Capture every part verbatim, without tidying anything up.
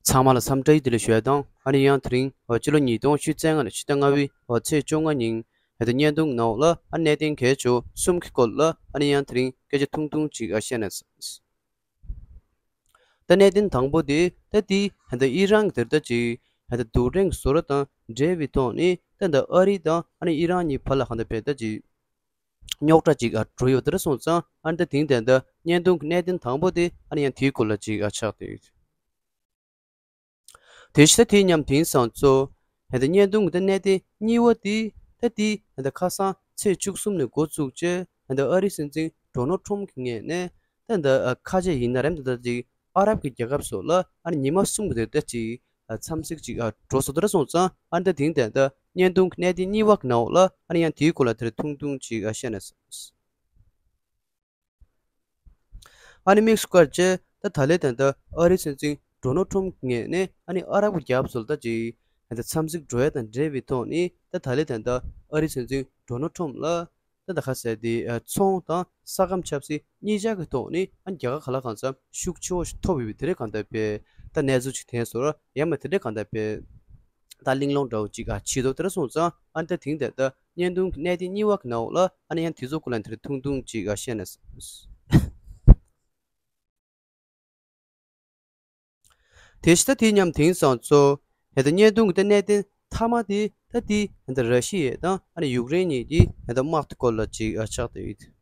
ཚང་མ་ལ་འཚམས་འདྲི་བདེ་ལེགས་ཞུ་ཡ་དང་། ཨ་ནི་ཡང་དེ་རིང་ཕྱི་ལོ་ཉིས་སྟོང་ཉི་ཤུ་རྩ་ལྔ་ནས་ཕྱི་ཟླ་ལྔ་པའི་ཚེས་བཅོ་ལྔ་ཉིན་ཧེ་ད་བརྙན་ཐུང་ནང་ལ་ཨ་གནད་དོན་གལ་ཆེ་བ་གསུམ་གྱི་སྐོར་ལ་ཨ་ནི་ཡང་དེ་རིང་སྐད་ཆ་ཐུང་ཐུང་ཅིག་ཨ་བཤད་ན། ད་གནད་དོན་དང་པོ་དེ་ད་དེ་ཧེ་ད་ཨི་རན་གྱི་དེ་ད་ཅིག་ཧེ་ད་རྡུལ་ཕྲན་གྱི་བཟོ་གྲྭ་དང་འབྲེལ་བའི་ཐོག་ནས་ད་ད་ཨ་རི་དང་ཨ་ནི་ཨི་རན་གཉིས་བར་ལ་ཧེ་ད་དཔེ་ད་ཅིག་རྙོག་དྲ་ཅིག་ཨ་འགྲོ་ཡོད་དེ་རེད་སོང་ཙང་། ཨ་ནི་ད་དེང་དེ་ད་བརྙན་ཐུང་གི་གནད་དོན་དང་པོ་དེ་ཨ་ནི་ཡང་དེའི་སྐོར་ལ་ཅིག་ཨ་ཆགས་བསྡད་ཡོད། དེ་བཞིན་ད་དེ་མཉམ་དེང་སང་ཚོ་ཧེ་ད་བརྙན་ཐུང་གི་ད་གནད་དོན་གཉིས་པ་དེ་ད་དེ་ཧེ་ད་ཁ་སང་ཚེས་བཅུ་གསུམ་ནས་འགོ་བཙུགས་བྱས་ཧེ་ད་ཨ་རིའི་སྲིད་འཛིན་ཌོ་ནལ་ཊམ་གྱི་ངོས་ནས་ད་ད་ཁ་ཆེ་ཡིན་ན་རེད། ད་ད་ཅིག་ཨ་རབ་ཀྱི་རྒྱལ་ཁབ་སོགས་ལ་ཨ་ནི་ཉི་མ་གསུམ་གྱི་དེ་ད་ཅིག་འཚམས་གཟིགས་ཅིག་འགྲོ་སོང་དེ་རེད་སོང་ཙང་། ཨ་ནི་ད་དེང་དེ་ད་བརྙན་ཐུང་གི་གནད་དོན་གཉིས་པ་གི་ནང་ལ་ཨ་ནི་ཡང་དེའི་སྐོར་ལ་དེར་ཐུང་ཐུང་ཅིག་བཤད་ན། ཨ་ནི་དམིགས་སུ་བཀར་བྱས་ད་ད་ལན་ད་ལྟ་ཨ་རིའི་སྲིད་འཛིན་ཌོ་ནལ་ཊམ་གྱི་ངོས་ནས་ཨ་ནི་ཨ་རབ་ཀྱི་རྒྱལ་ཁབ་ཚོ་ལ་ད་ཅིག་ད་འཚམས་གཟིགས་འགྲོ་ཡ་དང་འབྲེལ་བའི་ཐོག་ནས་ད་ད་ལན་ད་ལྟ་ཨ་རིའི་སྲིད་འཛིན་ཌོ་ནལ་ཊམ་ལ་ད་ད་ག་ཟེར་དེ་ཚོང་དང་ས་ཁམས་ཆབ་སྲིད་གཉིས་ཆ་གི་ཐོག་ནས་ཨ་ནི་རྒྱལ་ཁ་ག་ལ་གང་འཚམ་ཤུགས་ཆེ་བོ་ཞིག་ཐོབ་ཡོད་པའི་དེ་འདྲའི་གང་ལྟར་དཔེ་ད་གནས་ཚུལ་ཅིག་ཐོན་སོང་། ཡང་མ་དེ་འདྲའི་གང་ལྟར་དཔེ་ད་གླེང་སློང་འདྲ་བོ་ཅིག་ཨ་བྱེད་དོ་དེ་འདྲ་སོང་ཙང་། ཨ་ནི་ད་དེང་དེ་ད་བརྙན་ཐུང་གི་གནད་དོན་གཉིས་པ་གི་ནང་ལ་ཨ་ནི་ཡང་དེ་ཚོ་སྐོར་ལ་དེར་ཐུང་ཐུང་ཅིག་ཨ་བཤད་ན། དེ་བཞིན་ད་དེ་མཉམ་དེང་སང་ཚོ་ཧེ་ད་བརྙན་ཐུང་གི་ད་གནད་དོན་མཐའ་མ་དེ་ད་དེ་ཧེ་ད་ར་ཤི་ཡ་དང་ཨ་ནི་ཡུཀ་རེན་གཉིས་ཀྱི་ཧེ་ད་དམག་དེ་སྐོར་ལ་ཅིག་ཨ་ཆགས་བསྡད་ཡོད།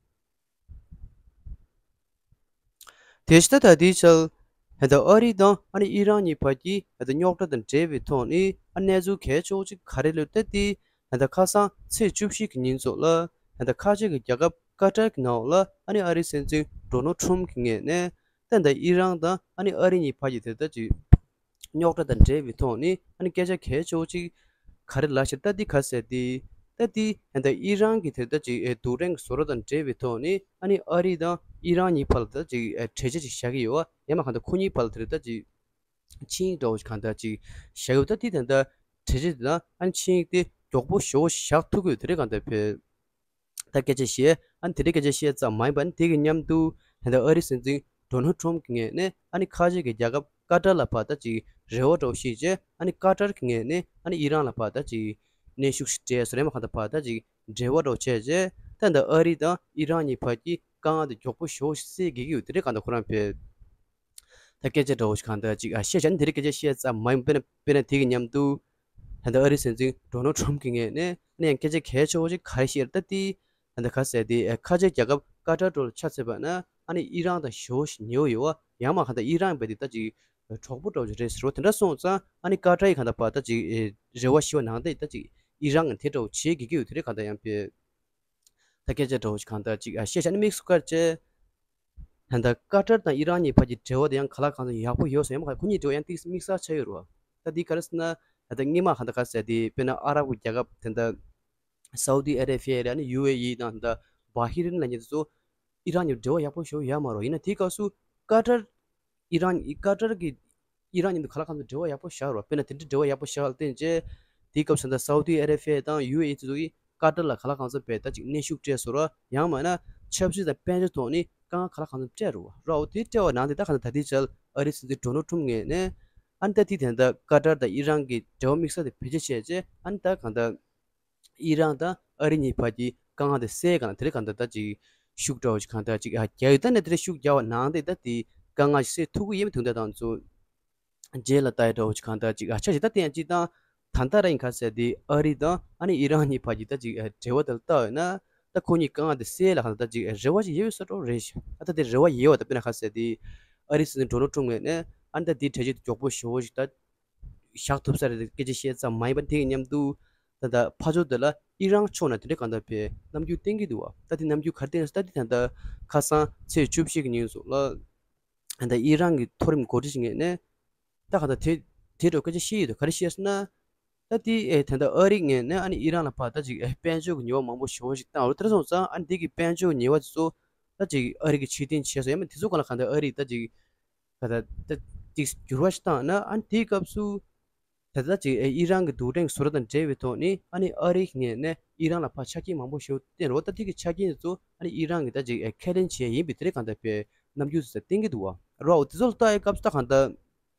དེ་བཞིན་ད་ད་ལྟའི་ཆར་ཧེ་ད་ཨ་རི་དང་ཨ་ནི་ཨི་རན་གཉིས་བར་གྱི་ཧེ་ད་རྙོག་དྲ་དང་འབྲེལ་བའི་ཐོག་ནས་ཨ་གནས་ཚུལ་གལ་ཆེ་བོ་ཅིག་ག་རེ་ལབ་ད་དེ་ཧེ་ད་ཁ་སང་ཚེས་བཅུ་བཞི་གི་ཉིན་ཚོ་ལ་ཧེ་ད་ཁ་ཆེ་གི་རྒྱལ་ཁབ་ཀ་ཏར་གི་ནང་ལ་ཨ་ནི་ཨ་རིའི་སྲིད་འཛིན་ཌོ་ནལ་ཊམ་གི་ངོས་ནས་ད་ད་ཨི་རན་དང་ཨ་ནི་ཨ་རི་གཉིས་བར་གྱི་དེ་ད་ཅིག་རྙོག་དྲ་དང་འབྲེལ་བའི་ཐོག་ནས་ཨ་ནི་སྐད་ཆ་གལ་ཆེ་བོ་ཅིག་ག་རེ་ལབ་ཤག་ད་འདི་ག་ཟེར་ཏེ། ད་འདི་ད་ཨི་རན་གྱི་དེ་ད་ཅིག་ཨེ་རྡུལ་ཕྲན་གྱི་བཟོ་གྲྭ་དང་འབྲེལ་བའི་ཐོག་ནས་ཨ་ནི་ཨ་རི་དང་ཨི་རན་གཉིས་བར་ལ་ད་ཅིག་ཨེ་གྲོས་ཆོད་ཅིག་བཞག་གི་ཡོད་པ། ཡང་མ་གང་ལྟར་ཁོ་གཉིས་བར་ལ་དེ་ད་ཅིག་ཆིངས་ཡིག་འདྲ་བོ་ཞིག་གང་ལྟར་ཅིག་བཞག་ཡོད། ད་འདི་ད་ད་གྲོས་ཆོད་དེ་ན་ཨ་ནི་ཆིངས་ཡིག་དེ་མགྱོགས་པོ་ཞེ་བོ་ཞིག་བཞག་ཐུབ་ཀྱི་ཡོད་དེ་འདྲ་གང་ལྟར་བྱས། ད་སྐད་ཆ་བཤད། ཨ་ནི་དེ་འདྲའི་སྐད་ཆ་བཤད་ཙམ་མ་ཡིན་པ། ཨ་ནི་དེ་གི་མཉམ་དུ་ད་ལྟ་ཨ་རིའི་སྲིད་འཛིན་ཌོ་ནལ་ཊམ་གྱི་ངོས་ནས་ཨ་ནི་ཁ་ཆེ་གི་རྒྱལ་ཁབ་ཀ་ཏར་ལ་ཕར་ད་ཅིག་རེ་བ་འདྲ་བོ་བྱས་རྗེས། ཨ་ནི་ཀ་ཏར་གྱི་ངོས་ནས་ཨ་ནི་ཨི་རན་ལ་ཕར་ད་ཅིག་གནོན་ཤུགས་ཤིག་སྤྲད་སོང་། ཡང་མ་གང་ལྟར་ཕར་ད་ཅིག་འབྲེལ་བ་འདྲ་བོ་བྱས་རྗེས། ད་ད་ཨ་རི་དང་ཨི་རན་གཉིས་བར་གྱི་དཀའ་ངལ་དེ་མགྱོགས་པོ་ཞེ་བོ་ཞིག་སེལ་དགོས་ཀྱི་ཡོད་དེ་འདྲ་གང་ལྟར་ཁོ་རང་བྱས། ད་སྐད་ཆ་འདྲ་བོ་ཞིག་གང་ལྟར་ཅིག་ཨ་བཤད་བྱས། ཨ་ནི་དེ་འདྲའི་སྐད་ཆ་བཤད་ཙམ་མ་ཡིན་པ། དཔེར་ན་དཔེར་ན་དེ་གི་མཉམ་དུ་ད་ལྟ་ཨ་རིའི་སྲིད་འཛིན་ཌོ་ནལ་ཊམ་གྱི་ངོས་ནས་ཨ་ནི་ཡང་སྐད་ཆ་གལ་ཆེ་བོ་ཞིག་ག་རེ་བཤད་ད་དེ། ད་ལྟ་ག་ཟེར་དེ་ཨ་ཁ་ཆེ་རྒྱལ་ཁབ་ཀ་ཏར་འདྲ་བོ་ལ་ཆ་མཚོན་པ་ན་ཨ་ནི་ཨི་རན་དང་ཞེ་བོ་ཞིག་ཉེ་བོ་ཡོད་པ། ཡང་མ་གང་ལྟར་ཨི་རན་པ་དེ་ད་ཅིག་གྲོགས་པོ་འདྲ་བོ་ཞིག་རེད་ཟེར་བ། དེ་འདྲ་སོང་ཙང་ཨ་ནི་ཀ་ཏར་གྱིས་གང་ལྟར་ཕར་ད་ཅིག་ཨེ་རེ་བ་ཞེ་བོ་གནང་སྟེ་ད་ཅིག་ཨི་རན་གྱིས་དེ་འདྲ་བོ་བྱེད་དགོས་ཀྱི་ཡོད་དེ་འདྲ་གང་ལྟར་ཡང་བྱས། ད་སྐད་ཆ་འདྲ་བོ་ཞིག་གང་ལྟར་ཅིག་ཨ་བཤད་བྱས། ཨ་ནི་དམིགས་སུ་བཀར་བྱས། ད་ལྟ་ཀ་ཏར་དང་ཨི་རན་གཉིས་བར་གྱི་འབྲེལ་བ་དེ་ཡང་གང་ལ་གང་འཚམ་ཡག་པོ་ཡོད་ཟེར། ཡང་མ་གང་ལྟར་ཁོ་གཉིས་འབྲེལ་བ་ཡང་ཏོག་ཙམ་དམིགས་བསལ་ཆགས་ཡོད་རེད་པ། ད་འདི་ག་རེ་ཟེར་ན། ད་ལྟ་སྔོན་མ་གང་ལྟར་ག་ཟེར་དེ་དཔེར་ན་ཨ་རབ་ཀྱི་རྒྱལ་ཁབ་དེ་འདྲ་སའུ་ཏི་ཨ་རེ་བྷི་ཡ་རེད། ཨ་ནི་ཡུ་ཨེ་ཨི་དང་ད་ལྟ་བྷ་ཧི་རིན་ལབ་མཁན་དེ་ཚོ་ཨི་རན་གཉིས་འབྲེལ་བ་ཡག་པོ་ཞེ་པོ་ཡོད་མ་རེད། ཡིན་ན་དེའི་སྐབས་སུ་ཀ་ཏར་ཨི་རན་ཀ་ཏར་གྱི་ཨི་རན་གཉིས་འདུག་ག་ལ་གང་འཚམ་འབྲེལ་བ་ཡག་པོ་བཞག་རོགས། དཔེར་ན་དེ་འདྲའི་འབྲེལ་བ་ཡག་པོ་བཞག་ལ་བརྟེན་བྱས། དེའི་སྐབས་སུ་ད་སའུ་ཏི་ཨ་རེ་བྷི་ཡ་དང་ཡུ་ཨེ་ཨི་དེ་ཚོ་གིས་ཀ་ཏར་ལ་ག་ལ་གང་འཚམ་བས་ད་ཅིག་གནོན་ཤུགས་སྤྲད་སོང་ར། ཡང་མིན་ན་ཆབ་སྲིད་དང་དཔལ་འབྱོར་ཐོག་ནས་དཀའ་ངལ་ག་ལ་གང་འཚམ་སྤྲད་རོགས། རོགས་དེ་སྤྲད་པ་ནང་དེ་ད་གང་ལྟར་ད་ལྟའི་ཆར་ཨ་རིའི་སྲིད་འཛིན་ཌོ་ནལ་ཊམ་ངོས་ནས་ཨ་ནི་ད་དེ་དེ་འདྲ་ཀ་ཏར་དང་ཨི་རན་གྱི་འབྲེལ་བ་དམིགས་བསལ་དེ་བེད་སྤྱོད་བྱས་རྗེས། ཨ་ནི་ད་གང་ལྟར་ཨི་རན་དང་ཨ་རི་གཉིས་བར་གྱི་དཀའ་ངལ་དེ་སེལ་ག་ལ་དེ་འདྲ་གང་ལྟར་ད་ཅིག་ཤུགས་འདྲ་བོ་ཞིག་གང་ལྟར་ཅིག་ཨ་རྒྱག་ཡོད། ད་ནི་དེ་འདྲ་ཤུགས་རྒྱག་པ་ནང་དེ་ད་དེ་དཀའ་ངལ་ཞིག་སེལ་ཐུབ་ཀྱི་ཡོད་མེད་དེ་འདྲ་དང་ཚོ། རྗེས་ལ་ལྟ་ཡ་འདྲ་བོ་ཅིག་གང་ལྟར་ཅིག་ཨ་ཆ་ཞིག་ད་བསྟན་ཡ་ཅིག་དང་། ད་ལྟ་རང་གི་ག་ཟེར་དེ་ཨ་རི་དང་ཨ་ནི་ཨི་རན་གཉིས་བར་གྱི་ད་ཅིག་ཨ་འབྲེལ་བ་དེ་ལ་ལྟ་བ་ཡིན་ན། ད་ཁོ་གཉིས་དཀའ་ངལ་དེ་སེལ་ལ་གང་ལྟར་ད་ཅིག་ཨ་རེ་བ་ཅིག་ཡོད་ས་འདྲ་རེད་ཤག་ཨ་ད་དེ་རེ་བ་ཡོད་པ། ད་དཔེར་ན་ག་ཟེར་དེ་ཨ་རིའི་སྲིད་འཛིན་ཌོ་ནལ་ཊམ་ངོས་ནས་ཨ་ནི་ད་དེའི་གྲོས་ཆོད་དེ་མགྱོགས་པོ་ཞེ་པོ་ཞིག་ད་བཞག་ཐུབ་ས་རེད། སྐད་ཆ་བཤད་ཙམ་མ་ཡིན་པ། དེ་གི་མཉམ་དུ་ད་ལྟ་ཕར་ཕྱོགས་དེ་ལ་ཨི་རན་ཕྱོགས་ནས་དེ་འདྲ་གང་ལྟར་བས་རྣམ་འགྱུར་བསྟན་གྱི་འདུག་བ། ད་དེ་རྣམ་འགྱུར་ག་རེ་བསྟན་ཟེར། ད་དེ་ད་ལྟ་ཁ་སང་ཚེས་བཅུ་བཞི་གི་ཉིན་སོགས་ལ། ད་ཨི་རན་གྱི་མཐོ་རིམ་འགོ་ཁྲིད་ཅིག་ངོས་ནས་ད་གང་ལྟར་དེ་དེ་འདྲ་སྐད་ཆ་བཤད་ཡོད་དོ། ག་རེ་བཤད་ཟེར་ན། ད་དེ་ཨེ་ད་ལྟ་ཨ་རི་ངོས་ནས་ཨ་ནི་ཨི་རན་ལ་ཕར་ད་ཅིག་ཨེ་དཔལ་འབྱོར་གྱི་ཉེས་པ་མང་པོ་ཞེ་པོ་ཞིག་བཏང་བ་རེད། དེ་འདྲ་སོང་ཙང་ཨ་ནི་དེ་གི་དཔལ་འབྱོར་ཉེས་པ་དེ་ཚོ་ད་ཅིག་ཨ་རི་གིས་ཕྱིར་འཐེན་བྱས་སོང་། ཡང་མིན་དེ་ཚོ་སྒང་ལ་གང་ལྟར་ཨ་རིས་ད་ཅིག་ག་ད་ད་ཅིག་འགྱུར་བ་ཞིག་བཏང་ན། ཨ་ནི་དེའི་སྐབས་སུ་ད་ད་ཅིག་ཨེ་ཨི་རན་གྱི་རྡུལ་ཕྲན་གྱི་བཟོ་གྲྭ་དང་འབྲེལ་བའི་ཐོག་ནས་ཨ་ནི་ཨ་རིའི་ངོས་ནས་ཨི་རན་ལ་ཕར་ཆ་རྐྱེན་མང་པོ་ཞིག་བསྟན་རོགས། ད་དེ་གི་ཆ་རྐྱེན་དེ་ཚོ་ཨ་ནི་ཨི་རན་གྱིས་ད་ཅིག་ཨེ་ཁས་ལེན་བྱས་ཡིན་པའི་དེ་འདྲ་གང་ལྟར་བས་རྣམ་འགྱུར་ཚོ་བསྟན་གྱི་འདུག་བ། རོགས་དེ་ཚོ་ལ་ལྟ་ཡའི་སྐབས་སུ་ད་གང་ལྟར།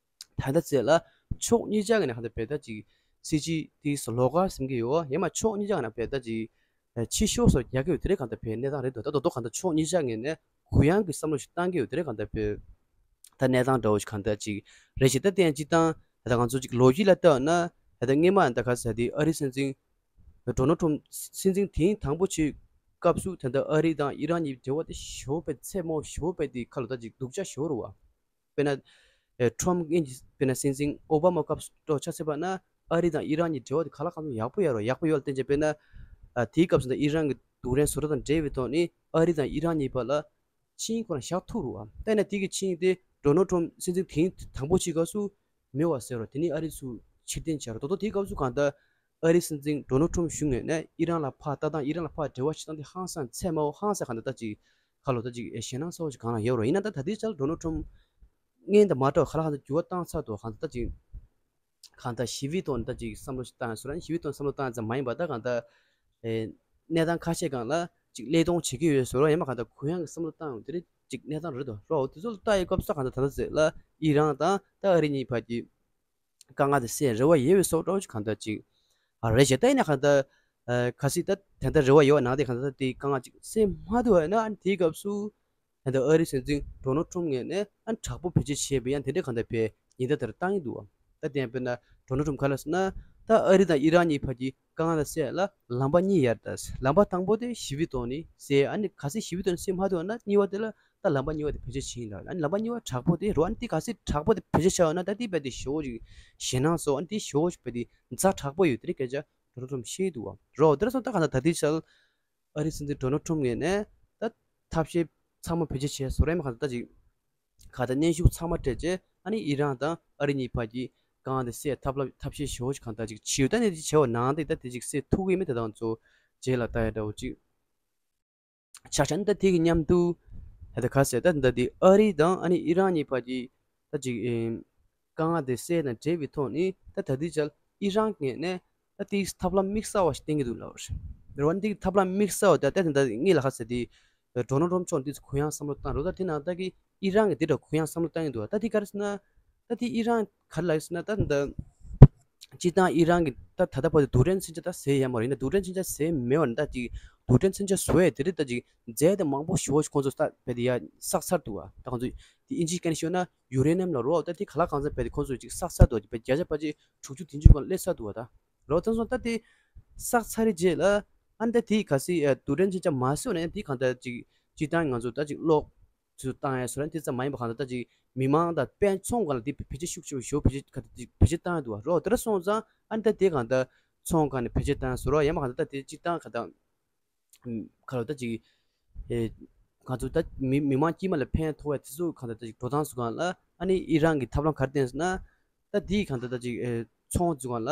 ད་ལྟ་ཚེ་ལ་ཕྱོགས་གཉིས་ཆ་གི་ནས་གང་ལྟར་བས་ད་ཅིག་སྲིད་སྤྱི་དེ་སོ་ལོགས་ཀ་ཟིན་གྱི་ཡོད། ཡང་མ་ཕྱོགས་གཉིས་ཆ་གི་ནས་བས་ད་ཅིག་ཕྱི་ཤོག་སོགས་རྒྱག་གི་ཡོད། དེ་རེད། གང་ལྟར་བས་གནས་སྟངས་རེད་འདུག་ད་དོ་དོ་གང་ལྟར་ཕྱོགས་གཉིས་ཆ་ངོས་ནས་གུ་ཡངས་ཀྱི་བསམ་བློ་ཞིག་བཏང་གི་ཡོད། དེ་རེད། གང་ལྟར་བས་ད་གནས་སྟངས་འདྲ་བོ་ཞིག་གང་ལྟར་ཅིག་རེད་ཞེ་ད་བསྟན་ཅི་དང་། ད་ང་ཚོ་ཅིག་ལོ་རྒྱུས་ལ་ལྟ་ན་ད་སྔས་མ་ད་ག་ས་དེ་ཨ་རི་སྲིད་འཛིན་ཌོ་ནལ་ཊམ་སྲིད་འཛིན་དེང་དང་པོ་ཆེ་སྐབས་སུ་ད་ལྟ་ཨ་རི་དང་ཨི་རན་གྱི་འབྲེལ་བ་དེ་ཞེ་པོ་པའི་ཚད་མ་ཞེ་པོ་པའི་དེ་ཁ་ལོ་ད་ཅིག་སྡུག་ཅག་ཞེ་པོ་རུ་བ། དཔེར་ན། ཨེ། ཁྲོམ་གཉིས་ཀྱི་དཔེར་ན་སྲིད་འཛིན་ཨོ་བྷ་མ་སྐབས་སུ་ཆ་མཚོན་པ་ན་ཨ་རི་དང་ཨི་རན་གྱི་འབྲེལ་བ་དེ་ག་ལ་གང་འཚམ་ཡག་པོ་ཡོད་རེད། ཡག་པོ་ཡོད་ལ་བརྟེན་བྱས་དཔེར་ན། ཨ། དེའི་སྐབས་སུ་ད་ཨི་རན་གྱི་རྡུལ་ཕྲན་བཟོ་གྲྭ་དང་འབྲེལ་བའི་ཐོག་ནས་ཨ་རི་དང་ཨི་རན་གཉིས་བར་ལ་ཆིངས་ཁོ་ན་བཞག་ཐུབ་རུང་བ། ད་ཡིན་ན་དེ་གི་ཆིངས་དེ་ཌོ་ནལ་ཊམ་སྲིད་འཛིན་དེང་དང་པོ་ཆེ་སྐབས་སུ་མེད་པ་བཟོས་རོགས། དེ་ནས་ཨ་རི་ཚུར་ཕྱིར་འཐེན་བྱས་རོགས། ད་དུང་དེའི་སྐབས་སུ་གང་ལྟར་ཨ་རི་སྲིད་འཛིན་ཌོ་ནལ་ཊམ་གཞུང་ངོས་ནས་ཨི་རན་ལ་ཕར་ལྟ་སྟངས་ཨི་རན་ལ་ཕར་འབྲེལ་བ་བྱེད་སྟངས་དེ་ཧང་སང་ཚད་མ་ཧང་སང་གང་ལྟར་ད་ཅིག་ཁ་ལོ་ད་ཅིག་ཞེད་སྣང་ཚ་བོ་ཞིག་གང་ལ་ཡོད་རེད། ཡིན་ན་ད་ད་ལྟའི་ཆར་ཌོ་ནལ་ཊམ་སྔོན་དང་མ་འདྲ་བ་ག་ལ་གང་ལྟར་འགྱུར་བ་བཏང་ཚར་འདུག་གང་ལྟར་ད་ཅིག་གང་ལྟར་ཞི་བའི་ཐོག་ནས་ད་ཅིག་བསམ་བློ་ཞིག་བཏང་ཡོད་ཟེར་ར། ཞི་བའི་ཐོག་ནས་བསམ་བློ་བཏང་ཙམ་མ་ཡིན་པ་ད་གང་ལྟར་ཨེ་གནས་སྟངས་ཁ་ཤས་སྒང་ལ་ཅིག་ཀླད་སྟོང་བྱེད་ཀྱི་ཡོད་ཟེར་ར། ཡང་མ་གང་ལྟར་གུ་ཡངས་ཀྱི་བསམ་བློ་བཏང་ཡོང་དེ་རིགས་ཅིག་གནས་སྟངས་རེད་འདུག་རོགས། དེ་ཚོ་ལ་ལྟ་ཡི་སྐབས་སུ་གང་ལྟར་ད་ལྟ་ཟེར་ལ་ཨི་རན་དང་ད་ཨ་རི་གཉིས་བར་གྱི་དཀའ་ངལ་དེ་སེལ་རེ་བ་ཡོད་པའི་བཟོ་འདྲ་ཅིག་གང་ལྟར་ཅིག་ཨ་རེད་ཞེ་ད་ཡིན་ན་གང་ལྟར་ཨ་གལ་སྲིད་ད་དེ་འདྲ་རེ་བ་ཡོད་པ་ནང་དེ་གང་ལྟར་དེ་དཀའ་ངལ་ཅིག་སེལ་མ་ཐུབ་པ་ཡིན་ན། ཨ་ནི་དེའི་སྐབས་སུ་ད་ལྟ་ཨ་རི་སྲིད་འཛིན་ཌོ་ནལ་ཊམ་ངོས་ནས་ཨ་ནི་དྲག་པོ་བེད་སྤྱོད་བྱས་པའི་ཡང་དེ་འདྲ་གང་ལྟར་བས་ཉེན་བརྡ་དེ་བཏང་གི་འདུག་བ། ད་དེ་ཡང་དཔེར་ན་ཌོ་ནལ་ཊམ་ག་ལ་ཟེར་ན་ད་ཨ་རི་དང་ཨི་རན་གཉིས་བར་གྱི་དཀའ་ངལ་སེལ་ལ་ལམ་པ་གཉིས་ཡོད་རེད། ད་ལམ་པ་དང་པོ་དེ་ཞི་བའི་ཐོག་ནས་སེལ། ཨ་ནི་གལ་སྲིད་ཞི་བའི་ཐོག་ནས་སེལ་མ་ཐུབ་པ་ན་གཉིས་པ་དེ་ལ་ད་ལམ་པ་གཉིས་པ་དེ་བེད་སྤྱོད་བྱེད་ཡིན་ལ། ཨ་ནི་ལམ་པ་གཉིས་པ་དྲག་པོ་དེ་རོ། ཨ་ནི་དེ་གལ་སྲིད་དྲག་པོ་དེ་བེད་སྤྱོད་བྱས་ཡོད་ན་ད་དེ་རྦད་དེ་ཞེ་པོ་ཅིག་ཞེད་སྣང་བཟོ། ཨ་ནི་དེ་ཞེ་པོ་ཅིག་རྦད་དེ་ཛ་དྲག་པོ་ཡོད། དེ་རིང་སྐད་ཆ་ཌོ་ནལ་ཊམ་བཤད་འདུག་བ་རོ། དེ་འདྲ་སོང་ད་གང་ལྟར་ད་ལྟའི་ཆར་ཨ་རི་སྲིད་འཛིན་ཌོ་ནལ་ཊམ་ངོས་ནས་ད་ཐབས་ཤེས་ཚང་མ་བེད་སྤྱོད་བྱས་བཟོ་ར། ཡང་མ་གང་ལྟར་ད་ཅིག་གང་ལྟར་གནོན་ཤུགས་ཚང་མ་སྤྲད་རྗེས་ཨ་ནི་ཨི་རན་དང་ཨ་རི་གཉིས་བར་གྱི་དཀའ་ངལ་དེ་སེལ་ཐབས་ལ་ཐབས་ཤེས་ཞེ་པོ་ཅིག་གང་ལྟར་ཅིག་བྱས་ཡོད། ད་ནི་དེ་བྱས་པ་ནང་དེ་ད་དེ་ཅིག་སེལ་ཐུབ་ཀྱི་མེད། དེ་དང་ཚོ་རྗེས་ལ་ལྟ་ཡ་འདྲ་བོ་ཅིག་ཆ་བཞག་ན་ད་དེ་གི་མཉམ་དུ་ད་ལྟ་ག་ཟེར་ད་ད་དེ་ཨ་རི་དང་ཨ་ནི་ཨི་རན་གཉིས་བར་གྱི་ད་ཅིག་ཨེམ། དཀའ་ངལ་དེ་སེལ་དང་འབྲེལ་བའི་ཐོག་ནས་ད་ད་ལྟའི་ཆར་ཨི་རན་ངོས་ནས་ད་དེའི་ཐབས་ལམ་དམིགས་བསལ་བ་ཞིག་བསྟན་གྱི་འདུག་ལབ་རེད། རེད་བ། འདི་ཐབས་ལམ་དམིགས་བསལ་བ་ད་ལྟ་དེ་འདྲ་ངེད་ལ་ཧ་ཟེར་དེ་ཌོ་ནལ་ཊམ་མཆོག་འདི་ཚོ་གུ་ཡངས་བསམ་བློ་བཏང་རེད། ད་དེ་ནང་ད་གི་ཨི་རན་གྱི་དེ་འདྲ་གུ་ཡངས་བསམ་བློ་བཏང་གི་འདུག་ད་དེ་ག་རེ་ཟེར་ན་ད་དེ་ཨི་རན་ག་རེ་ལབ་ཡོད་ཟེར་ན་ད་འདི་སྤྱིར་བཏང་ཨི་རན་གྱི་ད་ད་ལྟ་བར་དུ་རྡུལ་ཕྲན་མཚོན་ཆ་ད་བཟོས་ཡོད་མ་རེད། ཡིན་ན་རྡུལ་ཕྲན་མཚོན་ཆ་བཟོས་མེད་པ་ནི་ད་ཅིག་རྡུལ་ཕྲན་མཚོན་ཆ་བཟོ་ཡས་དེ་རིགས་ད་ཅིག་རྫས་དེ་མང་པོ་ཞེ་པོ་ཞིག་ཁོང་ཚོ་ད་བས་དེ་ཡ་བསགས་ཚར་འདུག་བ། ད་ཁོང་ཚོ་དེ་ཨིན་ཇིའི་སྐད་ནས་ཤོད་ན་ཡུ་རེ་ནམ་ལབ་རོ། ད་དེ་ག་ལ་གང་འཚམ་བས་དེ་ཁོང་ཚོ་ཅིག་བསགས་ཚར་འདུག་བས་བརྒྱ་ཆ་ཕལ་ཆེར་དྲུག་ཅུ་བདུན་ཅུ་སྒང་སླེབས་ཚར་འདུག་བ། ད་རོ་ད་སོང་ད་དེ་བསགས་ཚར་རེད་རྗེས་ལ་ཨ་ནི་ད་དེ་གལ་སྲིད་རྡུལ་ཕྲན་མཚོན་ཆ་མ་བཟོས་ན་ཡང་དེ་གང་ལྟར་ཅིག་སྤྱིར་བཏང་ང་ཚོ་ད་ཅིག་གློག་ཚུར་བཏང་ཡ་བཟོ་ར་དེ་ཙམ་མ་ཡིན་པ་གང་ལྟར་ད་ཅིག་མི་མང་དང་དཔེ་ཚོང་སྒང་ལ་དེ་བེད་སྤྱོད་ཤུགས་ཆེ་བ་ཞེ་པོ་བེད་སྤྱོད་ག་ད་ཅིག་བེད་སྤྱོད་བཏང་ཡ་འདུག་བ་རོ། དེ་འདྲ་སོང་ཙང་ཨ་ནི་ད་དེ་གང་ལྟར་ཚོང་སྒང་ནས་བེད་སྤྱོད་བཏང་ཡ་བཟོ་ར། ཡང་མ་གང་ལྟར་ད་དེ་སྤྱིར་བཏང་ག་ད་ག་ལ་ད་ཅིག་ཨེ་ང་ཚོ་ད་མི་མི་མང་དཀྱུས་མ་ལ་ཕན་ཐོགས་ཡ་དེ་ཚོ་གང་ལྟར་ད་ཅིག་འགྲོ་སྟངས་ཚོ་སྒང་ལ་ཨ་ནི་ཨི་རན་གྱི་ཐབས་ལམ་ག་རེ་བསྟན་ཟེར་ན་ད་དེ་གང་ལྟར་ད་ཅིག་ཨེ་ཚོང་ཚོ་སྒང་ལ་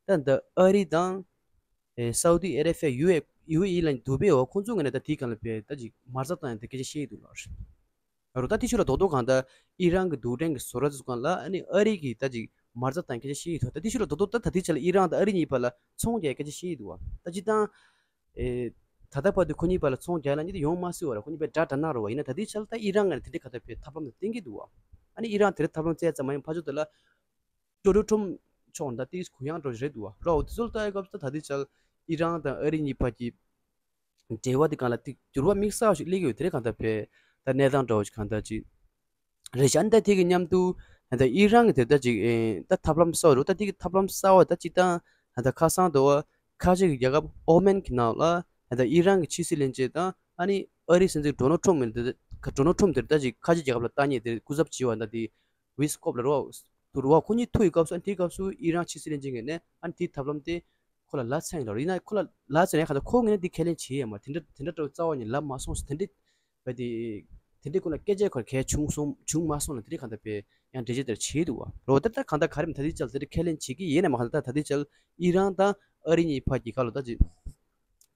ད་འདི་ཨ་རི་དང་ཨེ་སའུ་ཏི་ཨ་རེ་བྷི་ཡ་ཡུ་ཨེ་ཡུ་ཨེ་ཨི་ལ་དུ་བའི་འོག་ཁོང་ཚོ་ངོས་ནས་ད་དེའི་སྒང་ལ་བས་ད་ཅིག་མ་རྩ་བཏང་ཡ་དེ་སྐད་ཆ་བཤད་ཀྱི་འདུག་ལགས། རོ་ད་དེ་ཤུ་ལ་རྡོག་རྡོག་གང་ལྟར་ཨི་རན་གྱི་རྡུལ་ཕྲན་གྱི་བཟོ་གྲྭ་ཚོ་སྒང་ལ་ཨ་ནི་ཨ་རི་གི་ད་ཅིག་མ་རྩ་བཏང་སྐད་ཆ་བཤད་ཀྱི་འདུག་ད་དེ་ཤུ་ལ་རྡོག་རྡོག་ད་ད་དེ་ཆ་ལ་ཨི་རན་དང་ཨ་རི་གཉིས་བར་ལ་ཚོང་རྒྱག་སྐད་ཆ་བཤད་ཀྱི་འདུག་བ། ད་སྤྱིར་བཏང་ཨེ་ད་ལྟ་བར་དུ་ཁོ་གཉིས་བར་ལ་ཚོང་རྒྱག་ལ་ཉིད་དུ་ཡོང་མ་སྲིད་བ་ར། ཁོ་གཉིས་བར་དགྲ་དགྲ་ནག་རུ་བ་ཡིན་ན་ད་དེ་ཆ་ལ་ད་ཨི་རན་ངོས་ནས་དེ་འདྲའི་ག་ད་བས་ཐབས་ལམ་དེ་བསྟན་གྱི་འདུག་བ། ཨ་ནི་ཨི་རན་དེ་འདྲའི་ཐབས་ལམ་བཙལ་ཙམ་མ་ཡིན་ཕར་ཕྱོགས་དེ་ལ། ཅོ་ཏུ་ཁྲོམ་ཕྱོགས་འདི་ཏིས་གུ་ཡངས་འགྲོ་རེད་འདུག་བ། རོ་འོ་དེ་ཚོ་ལ་ལྟ་ཡི་སྐབས་སུ་ད་ལྟའི་ཆར་ཨི་རན་དང་ཨ་རི་གཉིས་བར་གྱི་འབྲེལ་བ་དེ་སྒང་ལ་ཏིག་འགྱུར་བ་དམིགས་བསལ་ཞིག་སླེབས་ཀྱི་ཡོད། དེ་རེད་གང་ལྟར་བས་ད་གནས་སྟངས་འདྲ་བོ་ཞིག་གང་ལྟར་ཅིག་རེད་ཤག་ཨ་ནི་ད་དེ་གི་མཉམ་དུ་ད་ལྟ་ཨི་རན་གྱི་དེ་ལྟ་ཅིག་ཨེ་ད་ཐབས་ལམ་གསར་བ་རེད། ད་དེ་གི་ཐབས་ལམ་གསར་བ་ད་ཅིག་ད་ད་ལྟ་ཁ་སང་དུ་བ་ཁ་ཆེ་གི་རྒྱལ་ཁབ་ཨོ་མན་གྱི་ནང་ལ་ད་ལྟ་ཨི་རན་གྱི་ཕྱི་སྲིད་བློན་ཆེན་དང་ཨ་ནི་ཨ་རིའི་སྲིད་འཛིན་ཌོ་ནལ་ཁྲོམ་མིན་དེ་ཌོ་ནལ་ཁྲོམ་དེ་ད་ཅིག་ཁ་ཆེ་རྒྱལ་ཁབ་ལ་ལྟ་ཉེས་དེ་སྐུ་ཚབ་བྱས་པ་ད་དེ། ཝི་སི་ཀོབ་ལ་རོ། དུ་རོ་ཁོ་གཉིས་ཐུག་ཡི་སྐབས་སུ་ཨ་ནི་དེའི་སྐབས་སུ་ཨི་རན་ཕྱི་སྲིད་བློན་ཆེན་ངོས་ནས་ཨ་ནི་དེའི་ཐབས་ལམ་དེ་ཁོ་ལ་ལབ་ཚར་ཡིན་ལ་རོ། ཡིན་ན་ཁོ་ལ་ལབ་ཚར་ཡིན་གང་ལྟར་ཁོ་ངོས་ནས་དེ་ཁས་ལེན་བྱེད་ཡ་མ་དེ་འདྲ་དེ་འདྲ་འདྲ་བོ་རྩ་བ་ནས་ལབ་མ་སོང་ཟེར། དེ་འདྲ་བས་དེ་དེ་འདྲ་ཁོ་ལ་སྐད་ཆ་ཁོ་གལ་བྱུང་སོང་བྱུང་མ་སོང་ལ་དེ་འདྲ་གང་ལྟར་བས་ཡང་འགྲེལ་བཤད་དེར་བྱེད་འདུག་བ་རོ། ད་ལྟ་གང་ལྟར་ག་རེ་མ་ད་ལྟའི་ཆར་དེ་འདྲ་ཁས་ལེན་བྱེད་ཀྱི་ཡིན་ན་མ་གང་ལྟར་ད་ལྟའི་ཆར་ཨི་རན་དང་ཨ་རི་གཉིས་བར་གྱི་ཁ་ལོ་ད་ཅིག་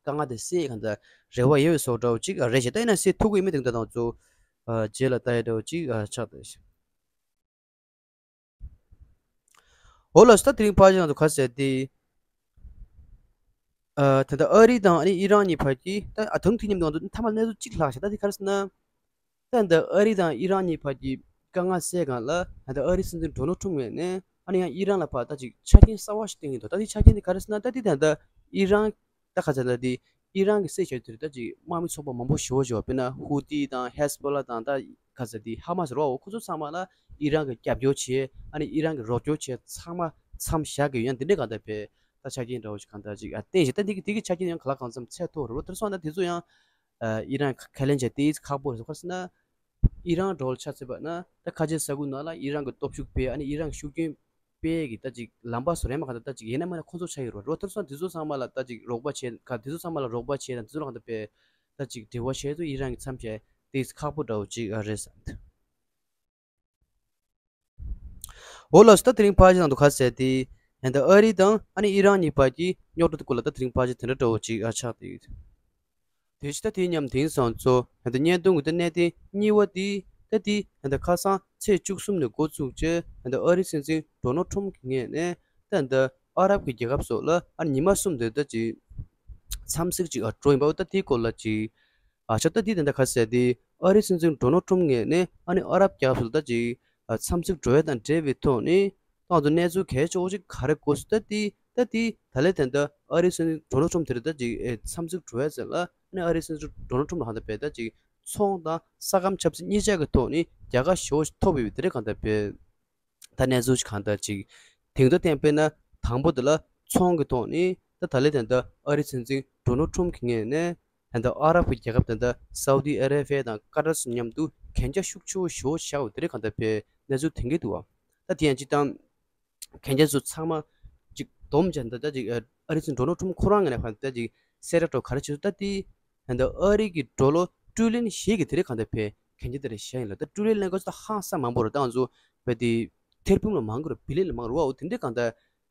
དཀའ་ངལ་དེ་སེལ་གང་ལྟར་རེ་བ་ཡོད་པའི་བཟོ་འདྲ་བོ་ཅིག་རེད་ཤག་ད་ཡིན་ན་སེལ་ཐུབ་ཀྱི་ཡོད་མེད་དེ་འདྲ་དང་ཚོ་རྗེས་ལ་ལྟ་ཡ་འདྲ་བོ་ཅིག་ཆགས་བསྡད་ཤག་འོ་ལགས་སོ། ད་དེ་རིང་ཕལ་ཆེར་ང་ཚོ་ག་ཟེར་ཏེ། ཨ། ད་ལྟ་ཨ་རི་དང་ཨ་ནི་ཨི་རན་གཉིས་བར་གྱི་ད་ཨ་དང་དུས་མཉམ་དུ་ང་ཚོ་མཐའ་མ་གནས་ཚུལ་གཅིག་ལྷག་བཞག་ད་དེ་ག་རེ་ཟེར་ན། ད་ལྟ་ཨ་རི་དང་ཨི་རན་གཉིས་བར་གྱི་ དཀའ་ངལ་སེལ་སྒང་ལ་ད་ལྟ་ཨ་རིའི་སྲིད་འཛིན་ཌོ་ནལ་ཊམ་ངོས་ནས་ཨ་ནི་ཡང་ཨི་རན་ལ་ཕར་ད་ཅིག་ཆ་རྐྱེན་གསར་བ་ཞིག་བཏིང་གི་འདུག་ད་དེ་ཆ་རྐྱེན་དེ་ག་རེ་ཟེར་ན། ད་དེ་ད་ལྟ་ཨི་རན་ད་ག་ཚོད་ད་དེ་ཨི་རན་གྱི་སྲིད་བྱུས་དེར་ད་ཅིག་དམག་མི་ཚོགས་པ་མང་པོ་ཞེ་པོ་ཅིག་ཡོད་པ། དཔེར་ན་ཧུ་ཏི་དང་ཧེ་ཟ་བྷོ་ལ་དང་ད་ག་ཚོད་དེ་ཧ་མ་སི་རེད་བ། ཁོ་ཚོ་ཚང་མ་ལ་ཨི་རན་གྱིས་རྒྱབ་སྐྱོར་བྱས། ཨ་ནི་ཨི་རན་གྱིས་རོགས་སྐྱོར་བྱས། ཚང་མ་མཚམས་བཞག་གི་ཡོད། ཡང་དེ་འདྲའི་གང་ལྟར་བས་ད་ཆ་རྐྱེན་འདྲ་བོ་ཞིག་གང་ལྟར་ཅིག་ཨ་བསྟན་བཞིན། ད་དེ་གི་དེ་གི་ཆ་རྐྱེན་ཡང་གང་ལ་གང་འཚམ་ཚད་མཐོ་རུ་དེར་སོང་ན། དེ་ཚོ་ཡང་ཨ་ཨི་རན་ཁས་ལེན་བྱས་ཏེ་ཁག་པོ་རེད། ག་རེ་ཟེར་ན། ཨི་རན་འགྲོ་ལ་ཆ་མཚོན་པ་ན་ད་ཁ་ཆེ་ས་ཁུལ་ནང་ལ་ཨི་རན་གྱི་སྟོབས་ཤུགས་སྤེལ། ཨ་ནི་ཨི་རན་གྱི་ཤུགས་རྐྱེན་སྤེལ་གྱི་ད་ཅིག་ལམ་པ་བཟོ་རན་མ་གང་ལྟར་ད་ཅིག་ཡིན་ན་མིན་ན་ཁོང་ཚོ་ཆགས་ཡོད་རེད་བ། དེར་སོང་དེ་ཚོ་ཚང་མ་ལ་ད་ཅིག་རོགས་པ་བྱས་ག་དེ་ཚོ་ཚང་མ་ལ་རོགས་པ་བྱས་དང་དེ་ཚོ་ལ་གང་ལྟར་བས་ད་ཅིག་འབྲེལ་བ་བྱས་ཚུལ་ཨི་རན་གྱིས་མཚམས་བཞག་ཏེ་ཁག་པོ་འདྲ་བོ་ཅིག་ཨ་རེད་བསམ། འོ་ལགས་སོ། ད་དེ་རིང་ཕལ་ཆེར་ནང་དུ་ག་རེ་ཟེར་ཏེ་ད་ལྟ་ཨ་རི་དང་ཨ་ནི་ཨི་རན་གཉིས་བར་གྱི་རྙོག་དྲ་དེ་སྐོར་ལ་ད་དེ་རིང་ཕལ་ཆེར་དེ་འདྲ་འདྲ་བོ་ཅིག་ཨ་ཆགས་བསྡད་ཡོད། དེ་བཞིན་ད་དེ་མཉམ་དེང་སང་ཚོ་ད་ལྟ་བརྙན་ཐུང་གི་ད་གནད་དོན་གཉིས་པ་དེ་ད་དེ་ད་ལྟ་ཁ་སང་ཚེས་བཅུ་གསུམ་ནས་འགོ་བཙུགས་བྱས་ད་ལྟ་ཨ་རིའི་སྲིད་འཛིན་ཌོ་ནལ་ཊམ་གྱི་ངོས་ནས་ད་ལྟ་ཨ་རབ་ཀྱི་རྒྱལ་ཁབ་སོགས་ལ་ཨ་ཉི་མ་གསུམ་དེ་ད་ཅིག་འཚམས་གཟིགས་ཅིག་ཨ་འགྲོ་ཡིན་པ། ད་དེའི་སྐོར་ལ་ཅིག་ཨ་ཆ་ད་དེ་ད་ལྟ་ག་རེ་ཟེར་ཏེ་ཨ་རིའི་སྲིད་འཛིན་ཌོ་ནལ་ཊམ་ངོས་ནས་ཨ་ནི་ཨ་རབ་རྒྱལ་ཁབ་སོགས་ལ་ད་ཅིག་ཨ་འཚམས་གཟིགས་འགྲོ་ཡ་དང་འབྲེལ་བའི་ཐོག་ནས་ཏང་ཚོ་གནས་ཚུལ་གལ་ཆེ་བོ་ཅིག་ག་རེ་གོ་སོང་། ད་དེ་ད་དེ་ད་ལྟ་ད་ལྟ་ཨ་རིའི་སྲིད་འཛིན་ཌོ་ནལ་ཊམ་དེར་ད་ཅིག་ཨེ་འཚམས་གཟིགས་འགྲོ་ཡ་ཟེར་ལ་ཨ་ནི་ཨ་རིའི་སྲིད་འཛིན་ཌོ་ནལ་ཊམ་ལ་གང་ལྟར་བས་ད་ཅིག་ཚོང་དང་ས་ཁམས་ཆབ་སྲིད་གཉིས་ཆ་གི་ཐོག་ནས་རྒྱལ་ཁ་ཞེ་པོ་ཞིག་ཐོབ་ཡོད་པའི་དེ་འདྲ་གང་ལྟར་བས། ད་གནས་ཚུལ་ཞིག་གང་ལྟར་ཅིག་དེང་དུ་བསྟན་པས་ན་དང་པོ་དེ་ལ་ཚོང་གི་ཐོག་ནས་ད་ད་ལྟ་ད་ལྟ་ཨ་རིའི་སྲིད་འཛིན་ཌོ་ནལ་ཊམ་གྱི་ངོས་ནས་ད་ལྟ་ཨ་རབ་ཀྱི་རྒྱལ་ཁབ་ད་ལྟ་སའུ་ཏི་ཨ་ར་བྷི་ཡ་དང་ཀ་ཏར་སོགས་མཉམ་དུ་གན་རྒྱ་ཤུགས་ཆེ་བོ་ཞེ་པོ་བཞག་པ་དེ་འདྲ་གང་ལྟར་བས་གནས་ཚུལ་ཐོན་གྱི་འདུག་བ། ད་དེ་ཡང་སྤྱིར་བཏང་གན་རྒྱ་ཚོ་ཚང་མ་ཅིག་བསྡོམས་བྱས་ད་ལྟ་ཅིག་ཨ་རིའི་སྲིད་འཛིན་ཌོ་ནལ་ཊམ་ཁོ་རང་ངོས་ནས་ཕར་ད་ཅིག་གསལ་བསྒྲགས་འདྲ་བོ་ག་རེ་བྱས་སོང་། ད་དེ་ད་ལྟ་ཨ་རི་གི་ཌོ་ལར་ཊི་རི་ལི་ཡན་བཞི་གི་དེ་འདྲ་གང་ལྟར་བས་གན་རྒྱ་དེ་འདྲ་བཞག་ཡིན་ལ། ད་ཊི་རི་ལི་ཡན་ལབ་དུས་ད་ཧང་སང་མང་པོ་རེད། ད་ང་ཚོ་བས་དེ་ཐེར་འབུམ་ལ་མང་གི་རེད། བི་ལི་ཡན་ལ་མང་རེད་བ། འོ་དེ་འདྲ་གང་ལྟར་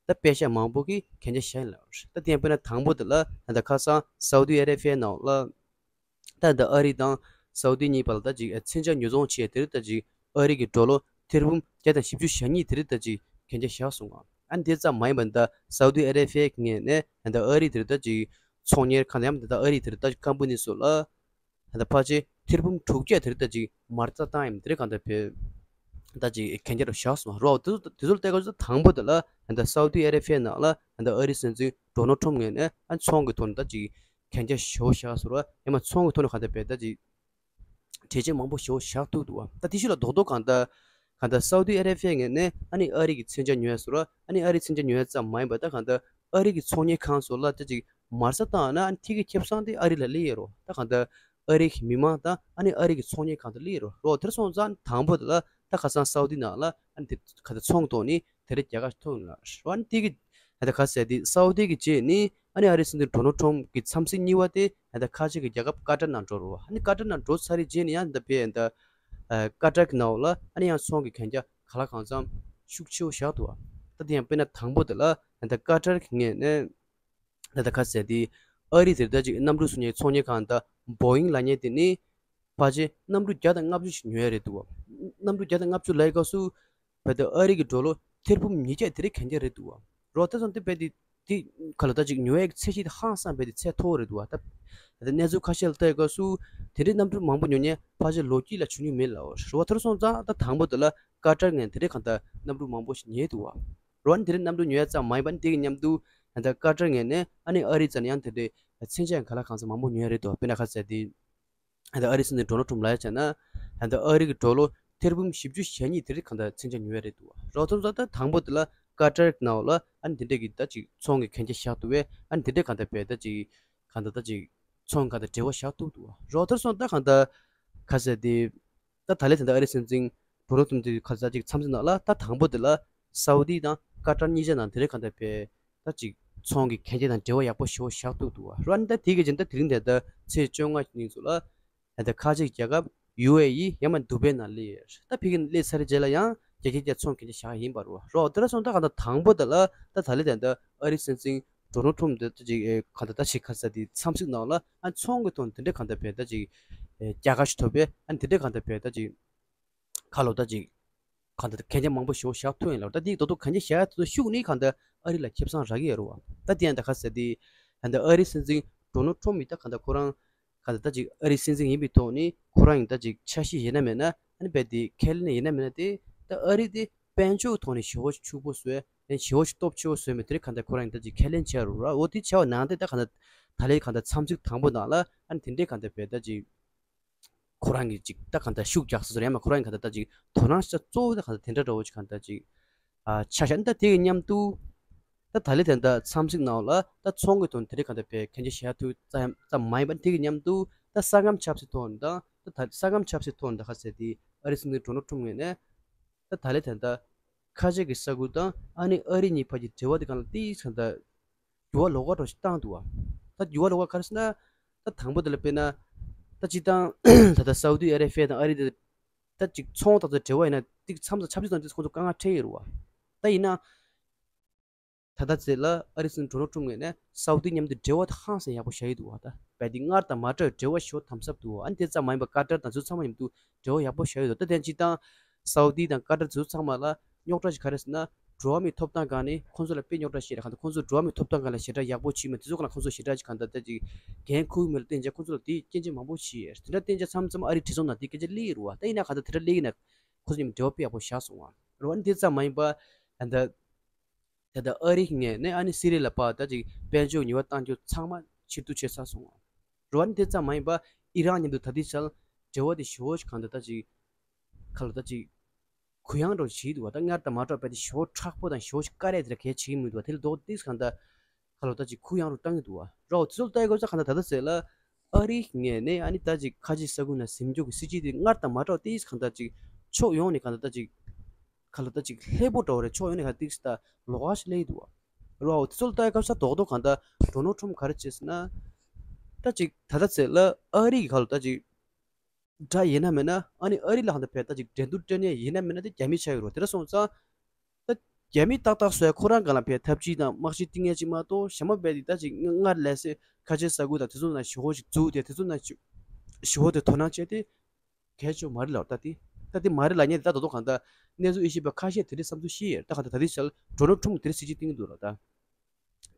ད་པེ་ཤ་མང་པོ་གི་གན་རྒྱ་བཞག་ཡིན་ལ། ད་དེ་ཡང་དཔེར་ན་དང་པོ་དེ་ལ་ད་ལྟ་ཁ་སང་སའུ་ཏི་ཨ་ར་བྷི་ཡ་ནང་ལ་ད་ད་ཨ་རི་དང་སའུ་ཏི་གཉིས་བར་ལ་ད་ཅིག་མཚོན་ཆ་ཉོ་ཚོང་བྱས་དེར་ད་ཅིག་ཨ་རི་གི་ཌོ་ལར་ཐེར་འབུམ་བརྒྱ་དང་བཞི་བཅུ་ཞེ་གཉིས་དེར་ད་ཅིག་གན་རྒྱ་བཞག་སོང་ང་། ཨ་ནི་དེ་ཙམ་མ་ཡིན་པར་ད་སའུ་ཏི་ཨ་ར་བྷི་ཡའི་ངོས་ནས་ད་ཨ་རི་དེར་ད་ཅིག་ཚོང་གཉེར་ཁང་དང་ད་ཨ་རི་དེར་ད་ཀམ་པ་ནི་སོགས་ལ་ད་ཕལ་ཆེར་ཐེར་འབུམ་དྲུག་བརྒྱ་དེར་ད་ཅིག་མ་རྩ་བཏང་ཡིན། དེར་གང་ལྟར་བས་ད་ཅིག་གན་རྒྱ་རུ་བཞག་སོང་རོགས། དེ་ཚོ་དེ་ཚོ་ལ་བལྟས་སྐབས་སུ་དང་པོ་དེ་ལ་ད་སའུ་ཏི་ཨ་ར་བྷི་ཡའི་ནང་ལ་ད་ཨ་རིའི་སྲིད་འཛིན་ཌོ་ནལ་ཊམ་ངོས་ནས་ཨ་ཚོང་གི་ཐོག་ནས་ད་ཅིག་གན་རྒྱ་ཞེ་པོ་བཞག་སོང་ར། ཡང་མ་ཚོང་གི་ཐོག་ནས་གང་ལྟར་བས་ད་ཅིག་གྲོས་ཆོད་མང་པོ་ཞེ་པོ་བཞག་ཐུབ་འདུག་བ། ད་དེ་ཤུལ་ལ་རྡོག་རྡོག་གང་ལྟར་གང་ལྟར་སའུ་ཏི་ཨ་ར་བྷི་ཡའི་ངོས་ནས་ཨ་ནི་ཨ་རི་གི་མཚོན་ཆ་ཉོ་ཡ་སོང་ར། ཨ་ནི་ཨ་རིའི་མཚོན་ཆ་ཉོ་ཡ་ཙམ་མ་ཡིན་པར་ད་གང་ལྟར་ཨ་རི་གི་ཚོང་གཉེར་ཁང་སོགས་ལ་ད་ཅིག་མ་རྩ་བཏང་ན་ཨ་ནི་དེ་གི་ཁེ་བཟང་དེ་ཨ་རི་ལ་སླེབས་ཡོད་རོ། ད་གང་ལྟར་ཨ་རི་གི་མི་མང་དང་ཨ་ནི་ཨ་རི་གི་ཚོང་གཉེར་ཁང་དུ་སླེབས་ཡོད་རོ། རོ་དེར་སོང་ཙང་དང་པོ་དེ་ལ་ད་ཁ་སང་སའུ་ཏི་ནང་ལ་ཨ་ནི་དེ་གང་ལྟར་ཚོང་ཐོག་ནས་དེ་འདྲ་རྒྱལ་ཁ་ཐོབ་ཡོད་ལ། རོ་ཨ་ནི་དེ་གི་ད་ལྟ་ག་ཟེར་དེ་སའུ་ཏི་གི་རྗེས་ནི་ཨ་ནི་ཨ་རིའི་སྲིད་འཛིན་ཌོ་ནལ་ཊམ་གི་འཚམས་གཟིགས་གཉིས་པ་དེ་ད་ལྟ་ཁ་ཆེ་གི་རྒྱལ་ཁབ་ཀ་ཏར་ནང་འགྲོ་རུ་བ། ཨ་ནི་ཀ་ཏར་ནང་འགྲོ་ཚར་རེ་རྗེས་ནི་ཡང་ད་ཕེ་ད་ཀ་ཏར་གི་ནང་ལ་ཨ་ནི་ཡང་ཚོང་གི་གན་རྒྱ་ག་ལ་གང་འཚམ་ཤུགས་ཆེ་བོ་བཞག་འདུག་བ། ད་དེ་ཡང་དཔེར་ན་དང་པོ་དེ་ལ་ད་ཀ་ཏར་གི་ངོས་ནས་ད་ལྟ་ག་ཟེར་དེ་ཨ་རི་དེར་ད་ཅིག་གནམ་གྲུ་བཟོ་མཁན་ཚོང་གཉེར་ཁང་ད་བོ་ཡིང་ལབ་མཁན་དེ་ནི་ཕལ་ཆེར་གནམ་གྲུ་བརྒྱ་དང་ལྔ་བཅུ་ཞིག་ཉོ་ཡ་རེད་འདུག་བ། གནམ་གྲུ་བརྒྱ་དང་ལྔ་བཅུ་ལབ་སྐབས་སུ་བས་ད་ཨ་རི་གི་ཌོ་ལར་ཐེར་འབུམ་ཉིས་བརྒྱ་དེ་རིགས་གན་རྒྱ་རེད་འདུག་བ། རོ་ད་སོང་དེ་བས་དེ་དེ་ག་ལ་ད་ཅིག་ཉོ་ཡ་གི་ཚད་གཞི་དེ་ཧང་སང་བས་དེ་ཚད་མཐོ་བོ་རེད་འདུག་བ། ད་ད་གནས་ཚུལ་ཁ་ཤས་ལ་ལྟ་ཡ་སྐབས་སུ་དེ་འདྲའི་གནམ་གྲུ་མང་པོ་ཉོ་མཁན་ཕལ་ཆེར་ལོ་རྒྱུས་ལ་བྱུང་མྱོང་མེད་ལ། རོ་ད་སོང་ཙང་ད་དང་པོ་དེ་ལ་ཀ་ཏར་ངོས་དེ་འདྲའི་གང་ལྟར་གནམ་གྲུ་མང་པོ་ཞིག་ཉོས་འདུག་བ། རོ་ཨ་ནི་དེ་རིང་གནམ་གྲུ་ཉོ་ཡ་ཙམ་མ་ཡིན་པ་ནི་དེ་གི་མཉམ་དུ་ད་ལྟ་ཀ་ཏར་ངོས་ནས་ཨ་ནི་ཨ་རི་རྩ་ནས་ཡང་དེ་འདྲའི་མཚོན་ཆ་ཡང་ག་ལ་གང་འཚམ་མང་པོ་ཉོ་ཡ་རེད་འདུག་དཔེར་ན་ཁ་གསལ་དེ་ད་ལྟ་ཨ་རི་སྲིད་འཛིན་ཌོ་ནལ་ཊམ་ལབ་ཡ་བྱས་ན་ད་ལྟ་ཨ་རི་གི་ཌོ་ལར་ཐེར་འབུམ་བཞི་བཅུ་ཞེ་གཉིས་དེ་རིགས་གང་ལྟར་མཚོན་ཆ་ཉོ་ཡ་རེད་འདུག་རོགས་ཚོ་ཚོ་ད་དང་པོ་དེ་ལ་ཀ་ཏར་ནང་ལ་ཨ་ནི་དེ་འདྲས་ཀྱི་ད་ཅིག་ཚོང་གི་གན་རྒྱ་བཞག་འདུག་བས། ཨ་ནི་དེ་འདྲས་གང་ལྟར་བས་ད་ཅིག་གང་ལྟར་ད་ཅིག་ཚོང་གང་ལྟར་འབྲེལ་བ་བཞག་ཐུབ་འདུག་རོགས་ཚོ་ཚོ་ད་གང་ལྟར་ག་ཟེར་དེ། ད་ད་ལན་ད་ལྟ་ཨ་རིའི་སྲིད་འཛིན་ཌོ་ནལ་ཊམ་དེ་ཁ་ས་ཅིག་འཚམས་གཟིགས་ནང་ལ་ད་དང་པོ་དེ་ལ་སའུ་ཏི་དང་ཀ་ཏར་གཉིས་ཆ་ནང་དེ་རིང་གང་ལྟར་བས་ད་ཅིག་ཚོང་གི་གན་རྒྱ་དང་འབྲེལ་བ་ཡག་པོ་ཞེ་པོ་བཞག་ཐུབ་འདུག་བ། རོ་ཨ་ནི་ད་དེ་གི་རྗེས་ད་དེ་རིང་དེ་ད་ཚེས་བཅོ་ལྔ་ཉིན་ཚོ་ལ་ད་ཁ་ཆེ་རྒྱལ་ཁབ་ཡུ་ཨེ་ཨི་ཡང་མ་དུ་བྷེ་ནང་སླེབས་ཡོད། ད་ཕ་གི་སླེབས་ཚར་རྗེས་ལ་ཡང་རྒྱ་སྐད་རྒྱ་ཚོང་གན་རྒྱ་བཞག་ཡིན་པ་རོ། རོ་དེ་ལ་སོང་ད་གང་ལྟར་དང་པོ་དེ་ལ་ད་ད་ལན་དེ་ད་ཨ་རིའི་སྲིད་འཛིན་ཌོ་ནལ་ཊམ་དེ་ད་ཅིག་གང་ལྟར་ད་ཞིག་ཁ་ས་དེ་འཚམས་གཟིགས་ནང་ལ་ཨ་ཚོང་གི་དོན་དེ་འདྲས་གང་ལྟར་བས་ད་ཅིག་རྒྱལ་ཁ་ཞིག་ཐོབ་པས། ཨ་དེ་འདྲས་གང་ལྟར་བས་ད་ཅིག་ཁ་ལོ་ད་ཅིག་གང་ལྟར་གན་རྒྱ་མང་པོ་ཞེ་པོ་བཞག་ཐུབ་ཡིན་ལ། ད་དེ་ད་དུང་གན་རྒྱ་བཞག་ཡ་དེ་ཚོ་ཤུགས་ནི་གང་ལྟར་ཨ་རི་ལ་ཁེ་བཟང་རག་གི་ཡོད་རེད་བ། ད་དེ་ཡང་ད་ཁ་ས་དེ་ད་ཨ་རིའི་སྲིད་འཛིན་ཌོ་ནལ་ཊམ་ཡིས་ད་གང་ལྟར་ཁོ་རང་གང་ལྟར་ད་ཅིག་ཨ་རིའི་སྲིད་འཛིན་ཡིན་པའི་ཐོག་ནས་ཁོ་རང་ཡིན་ད་ཅིག་འཆར་གཞི་ཡིན་ན་མེད་ན་ ཨ་ནི་རྦད་དེ་ཁས་ལེན་ཡིན་ན་མིན་ན་དེ་ད་ཨ་རི་དེ་དཔལ་འབྱོར་ཐོག་ནས་ཞེ་པོ་ཕྱུག་པོ་བཟོས། ཨ་ནི་ཞེ་པོ་སྟོབས་ཆེ་བོ་བཟོས་མེད་དེ་རིགས་གང་ལྟར་ཁོ་རང་ད་ཅིག་ཁས་ལེན་བྱས་རུ་ར། འོ་དེ་བྱས་པ་ནང་དེ་ད་གང་ལྟར་ད་ལས་གང་ལྟར་འཚམས་གཟིགས་དང་པོ་ནང་ལ་ཨ་ནི་དེ་འདྲའི་གང་ལྟར་རྦད་ད་ཅིག་ཁོ་རང་གིས་ཅིག་ད་གང་ལྟར་ཤུགས་རྒྱག་ས་སོ་རེད་མ། ཁོ་རང་གིས་གང་ལྟར་ད་ཅིག་དོ་སྣང་ཤ་གཙོ་བོ་ད་གང་ལྟར་དེ་འདྲ་འདྲ་བོ་ཅིག་གང་ལྟར་ཅིག་ཨ་ཆ་བཞག་ད་དེ་གི་མཉམ་དུ་ད་ད་ལས་དེ་འདྲ་འཚམས་གཟིགས་ནང་ལ་ད་ཚོང་གི་ཐོག་ནས་དེ་རིགས་གང་ལྟར་རྦད་གན་རྒྱ་བཞག་ཐུབ་ཙམ་ཙམ་མ་ཡིན་པ། དེ་གི་མཉམ་དུ་ད་ས་ཁམས་ཆབ་སྲིད་ཐོག་ནས་དང་ད་ད་ས་ཁམས་ཆབ་སྲིད་ཐོག་ནས་ད་ག་ཟེར་དེ་ཨ་རི་སྲིད་འཛིན་ཌོ་ནལ་ཊམ་ངོས་ནས་ད་ད་ལས་དེ་འདྲ་ཁ་ཆེ་གི་ས་ཁུལ་དང་ཨ་ནི་ཨ་རི་གཉིས་བར་གྱི་འབྲེལ་བ་དེ་གང་ལ་ཏིས་གང་ལྟར་འགྱུར་བ་ལོགས་ཀ་འདྲ་ཞིག་བཏང་འདུག་བ། ད་འགྱུར་བ་ལོགས་ཀ་ག་རེ་ཟེར་ན། ད་དང་པོ་དེ་ལ་དཔེར་ན། ད་སྤྱིར་བཏང་ད་ལྟ་སའུ་ཏི་ཨ་རེ་བྷི་ཡ་དང་ཨ་རི་དེ་ད་ཅིག་ཚོང་དང་འབྲེལ་བ་ཡིན་ན་ཏིག་མཚམས་དང་ཆབ་སྲིད་དང་ཏིག་ཁོང་ཚོ་དཀའ་ངལ་འཕྲད་ཡོད་རེད་བ། ད་ཡིན་ན། ད་ལྟ་ཚེ་ལ་ཨ་རི་སྲིད་འཛིན་ཌོ་ནལ་ཊམ་ངོས་ནས་སའུ་ཏི་མཉམ་དུ་འབྲེལ་བ་དེ་ཧང་སང་ཡག་པོ་བཞག་ཡོད་འདུག་བ། ད་རྦད་དེ་སྔར་དང་མ་འདྲ་བའི་འབྲེལ་བ་ཞེ་པོ་དམ་ཟབ་འདུག་བ། ཨ་ནི་དེ་ཙམ་མ་ཡིན་པར་ཀ་ཏར་དང་ཚོ་ཚང་མ་མཉམ་དུ་འབྲེལ་བ་ཡག་པོ་བཞག་ཡོད་འདུག་ད་དེ་སྤྱིར་བཏང་སའུ་ཏི་དང་ཀ་ཏར་ཚོ་ཚང་མ་ལ་རྙོག་དྲ་ཞིག་ག་རེ་ཟེར་ན། འགྲོ་བ་མིའི་ཐོབ་ཐང་སྒང་ནས་ཁོང་ཚོ་ལ་དཔེ་རྙོག་དྲ་ཞིག་རེད། གང་ལྟར་ཁོང་ཚོ་འགྲོ་བ་མིའི་ཐོབ་ཐང་སྒང་ལ་ཞེ་དྲག་ཡག་པོ་བྱེད་མེད། དེ་ཚོ་སྒང་ལ་ཁོང་ཚོ་ཞེ་དྲག་ཅིག་གང་ལྟར་ད་ཅིག་འགན་འཁུར་མེད་ལ་བརྟེན་བྱས་ཁོང་ཚོ་ལ་དེའི་སྐྱོན་བརྗོད་མང་པོ་བྱས། དེ་འདྲ་བརྟེན་བྱས་མཚམས་མཚམས་ཨ་རིའི་བྲེལ་ཚོགས་ནང་དེའི་སྐད་ཆ་སླེབས་ཡོད་རེད་བ། ད་ཡིན་ན་གང་ལྟར་དེ་འདྲ་སླེབས་ཡིན་ན་ཁོ་ཚོ་མཉམ་འབྲེལ་བ་དཔེ་ཡག་པོ་བཞག་སོང་བ་རེད་བ། ཨ་ནི་དེ་ཙམ་མ་ཡིན་པ་ད་ལྟ་ད་ལྟ་ཨ་རི་ངོས་ནས་ཨ་ནི་སི་རི་ལ་ཕར་ད་ཅིག་དཔལ་འབྱོར་ཉེས་པ་བཏང་རྒྱུ་ཚང་མ་ཕྱིར་བསྡུ་བྱས་ཚར་སོང་བ་རེད་བ། ཨ་ནི་དེ་ཙམ་མ་ཡིན་པ་ཨི་རན་མཉམ་དུ་ད་ལྟའི་ཆར་འབྲེལ་བ་དེ་ཞེ་པོ་ཞིག་གང་ལྟར་ད་ཅིག་ག་ལ་ད་ཅིག་གུ་ཡངས་རུ་བྱས་འདུག་བ། ད་སྔར་དང་མ་འདྲ་བ་དཔེ་དེ་ཞེ་པོ་མཁྲེགས་པོ་དང་ཞེ་པོ་ཞིག་དཀའ་ལས་དེ་འདྲ་གལ་བྱེད་ཀྱི་མི་འདུག་བ། དེ་ལ་རྡོག་ཏིག་གང་ལྟར་ག་ལ་ད་ཅིག་གུ་ཡངས་རུ་བཏང་གི་འདུག་བ། རོགས་དེ་ཚོ་ལ་ལྟ་ཡི་གོ་ས་གང་ལྟར་ད་ལྟ་ཟེར་ལ་ཨ་རིའི་ངོས་ནས་ཨ་ནི་ད་ཅིག་ཁ་ཆེ་ས་ཁུལ་ནང་ཟིན་རྒྱུ་གི་སྲིད་ཇུས་དེ་སྔར་དང་མ་འདྲ་བ་ཏིག་གང་ལྟར་ཅིག་ཕྱོགས་ཡོངས་ནས་གང་ལྟར་ད་ཅིག་ག་ལ་ད་ཅིག་ལྷོད་པོ་འདྲ་བོ་རེད། ཕྱོགས་ཡོངས་ནས་གང་ལྟར་ཏིག་ད་ལོགས་ཀ་ཞིག་སླེབས་ཡི་འདུག་བ། རོགས་དེ་ཚོ་ལ་ལྟ་ཡི་གོ་ས་རྡོག་རྡོག་གང་ལྟར་ཌོ་ནལ་ཊམ་ག་རེ་བྱས་ཟེར་ན། ད་ཅིག་ད་ལྟ་ཟེར་ལ་ཨ་རི་གི་ག་ལ་ད་ཅིག་འདྲ་ཡིན་ན་མིན་ན་ཨ་ནི་ཨ་རི་ལ་ཧང་ད་ཕེ་ད་ཅིག་འགྲན་བསྡུར་སྤྲད་ནས་ཡིན་ན་མིན་ན་དེ་རྒྱ་མི་ཆགས་ཡོད་རོ། དེ་འདྲ་སོང་ཙང་ད་རྒྱ་མི་ཏག་ཏག་བཟོས་ཁོ་རང་སྒང་ལ་ཕེ་ཐབས་ཇུས་དང་དམག་ཇུས་བཏིང་ཡས་ཅིག་མ་གཏོགས་གཞན་པ་རྦད་དེ་ད་ཅིག་སྔར་ལས་སེ་ཁ་ཆེ་ས་ཁུལ་དང་དེ་ཚོ་ནང་ཞེ་པོ་ཞིག་འཛུགས་ཏེ་དེ་ཚོ་ནང་ཞེ་པོ་དེ་དོ་སྣང་བྱས་ཏེ་གལ་ཆེ་བ་མ་རེད་ལབ། ད་དེ་ད་དེ་མ་རེད་ལབ་མཁན་དེ་ད་དོ་དོ་གང་ལྟར་གནས་ཚུལ་དབྱེ་ཞིབ་པ་ཁ་ཤས་དེ་འདྲའི་བསམ་ཚུལ་བཤད་ཡོད། ད་གང་ལྟར་ད་དེ་ཆར་ཌོ་ནལ་ཊམ་དེ་འདྲའི་སྲིད་ཇུས་བཏིང་གི་འདུག་ལ་ད།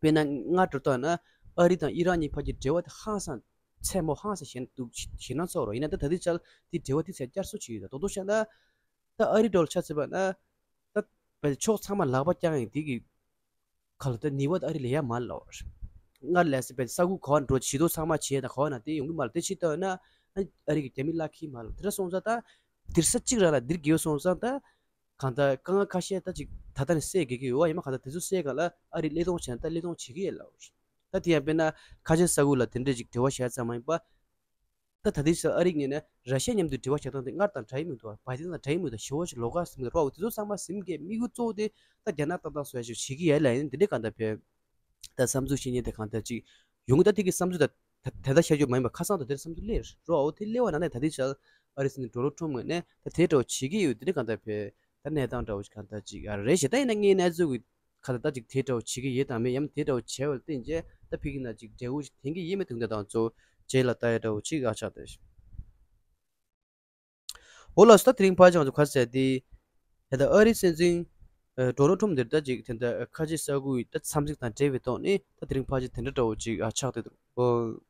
དཔེར་ན་སྔར་འགྲོ་སྟངས་ན་ཨ་རི་དང་ཨི་རན་གཉིས་བར་གྱི་འབྲེལ་བ་དེ་ཧང་སང་ཚད་མོ་ཧང་སང་ཞན་འདུག་ཞེད་སྣང་ཚོར་རོ། ཡིན་ན་ད་ད་ལྟའི་ཆར་དེ་འབྲེལ་བ་དེ་ཚད་བསྐྱར་གསོ་བྱས་ཡོད། ད་རྡོག་རྡོག་བཤད་ན་ད་ཨ་རི་འགྲོ་ལ་ཆ་མཚོན་པ་ན་ད་བའི་ཕྱོགས་ཚང་མ་ལག་པ་བརྐྱངས་ཡིན་དེ་གི་ག་ལ་ད་ནུས་པ་ད་ཨ་རི་ལ་ཡ་མ་ལོ། སྔར་ལས་སེ་བའི་ས་ཁུལ་ག་བ་འགྲོ་ཇུས་གཏོགས་ཚང་མ་བྱས་ད་ག་བ་ན་དེ་ཡོང་གི་མ་ལ་དེ་ཕྱིར་ལྟ་ན་ཨ་རི་གི་རྒྱ་མི་བརླག་གི་མ་ལོ། དེ་འདྲ་སོང་ཙང་ད་དེར་ས་གཅིག་ར་ལ་འདིར་གི་ཡོད་སོང་ཙང་ད། གང་ལྟར་དཀའ་ངལ་ཁ་ཤས་ད་ཅིག་ད་ལྟ་ནས་སེལ་དགོས་ཀྱི་ཡོད་པ་ཡིན་མ། གང་ལྟར་དེ་ཚོ་སེལ་ག་ལ་ཨ་རི་བློས་གཏོང་བྱས་ན་ད་བློས་གཏོང་བྱེད་ཀྱི་ཡོད་ལ། ད་དེ་ཡང་དཔེར་ན་ཁ་ཆེ་ས་ཁུལ་ལ་དེ་འདྲས་ཅིག་འབྲེལ་བ་བྱས་ཙམ་མ་ཡིན་པ། ད་ད་ལྟའི་ཆར་ཨ་རི་ངོས་ནས་ར་ཤི་ཡ་མཉམ་དུ་འབྲེལ་བ་བྱེད་སྟངས་དེ་སྔར་དང་འདྲ་ཡི་མི་འདུག་བ། བའི་ཏིན་དང་འདྲ་ཡི་མི་འདུག་ཞེ་པོ་ཞིག་ལོགས་ཀ་ཟིན་མི་འདུག་རོགས་དེ་ཚོ་ཚང་མ་ཟིན་གས་དམིགས་ཡུལ་གཙོ་བོ་དེ་ད་རྒྱ་ནག་ཏག་ཏག་བཟོ་ཡ་ཞིག་བྱེད་ཀྱི་ཡོད་ལ་ཡིན་དེ་འདྲས་གང་ལྟར་བས། ད་བསམ་ཚུལ་བཤད་མཁན་དེ་གང་ལྟར་ཅིག་ཡོང་གི་ད་དེ་གི་བསམ་ཚུལ་ད་ད་ལྟ་བཤད་རྒྱུ་མ་ཡིན་པ་ཁ་སང་དང་དེར་བསམ་ཚུལ་སླེབས་རོགས། འོ་དེ་སླེབས་པ་ན་ནས་ད་དེ་ཆར་ཨ་རི་སྲིད་འཛིན་ཌོ་ནལ་ཊམ་ངོས་ནས་ད་དེ་འདྲ་བོ་བྱེད་ཀྱི་ཡོད་དེ་འདྲ་གང་ལྟར་བས། ད་གནས་སྟངས་འདྲ་བོ་ཞིག་གང་ལྟར་ཅིག་ཨ་རེད་ཞེ་ད་ཡིན་ན་ངའི་གནས་ཚུལ་གི་ག་ལ་ད་ཅིག་དེ་འདྲ་བོ་བྱེད་ཀྱི་ཡོད་དང་མེད་ཡང་དེ་འདྲ་བོ་བྱས་པ་ལ་བརྟེན་རྗེས་ད་ཕི་གི་ན་ཅིག་འབྲས་བུ་ཞིག་ཐོན་གྱི་ཡོད་མེད་དུ་འདི་དང་གཙོ་རྗེས་ལ་ལྟ་ཡ་འདྲ་བོ་ཅིག་ཨ་ཆགས་ཏེ། འོ་ལགས་སོ། ད་དེ་རིང་ཕལ་ཆེར་ང་ཚོ་ག་རེ་ཟེར་ཏེ། ད་ལྟ་ཨ་རིའི་སྲིད་འཛིན་ཌོ་ནལ་ཊམ་འདིར་ད་ཅིག་དེ་འདྲ་ཁ་ཆེ་ས་ཁུལ་ད་འཚམས་གཟིགས་དང་འབྲེལ་བའི་ཐོག་ནས་ད་དེ་རིང་ཕལ་ཆེར་དེ་འདྲ་འདྲ་བོ་ཅིག་ཨ་ཆགས་ཏེ་འདུག་འོ།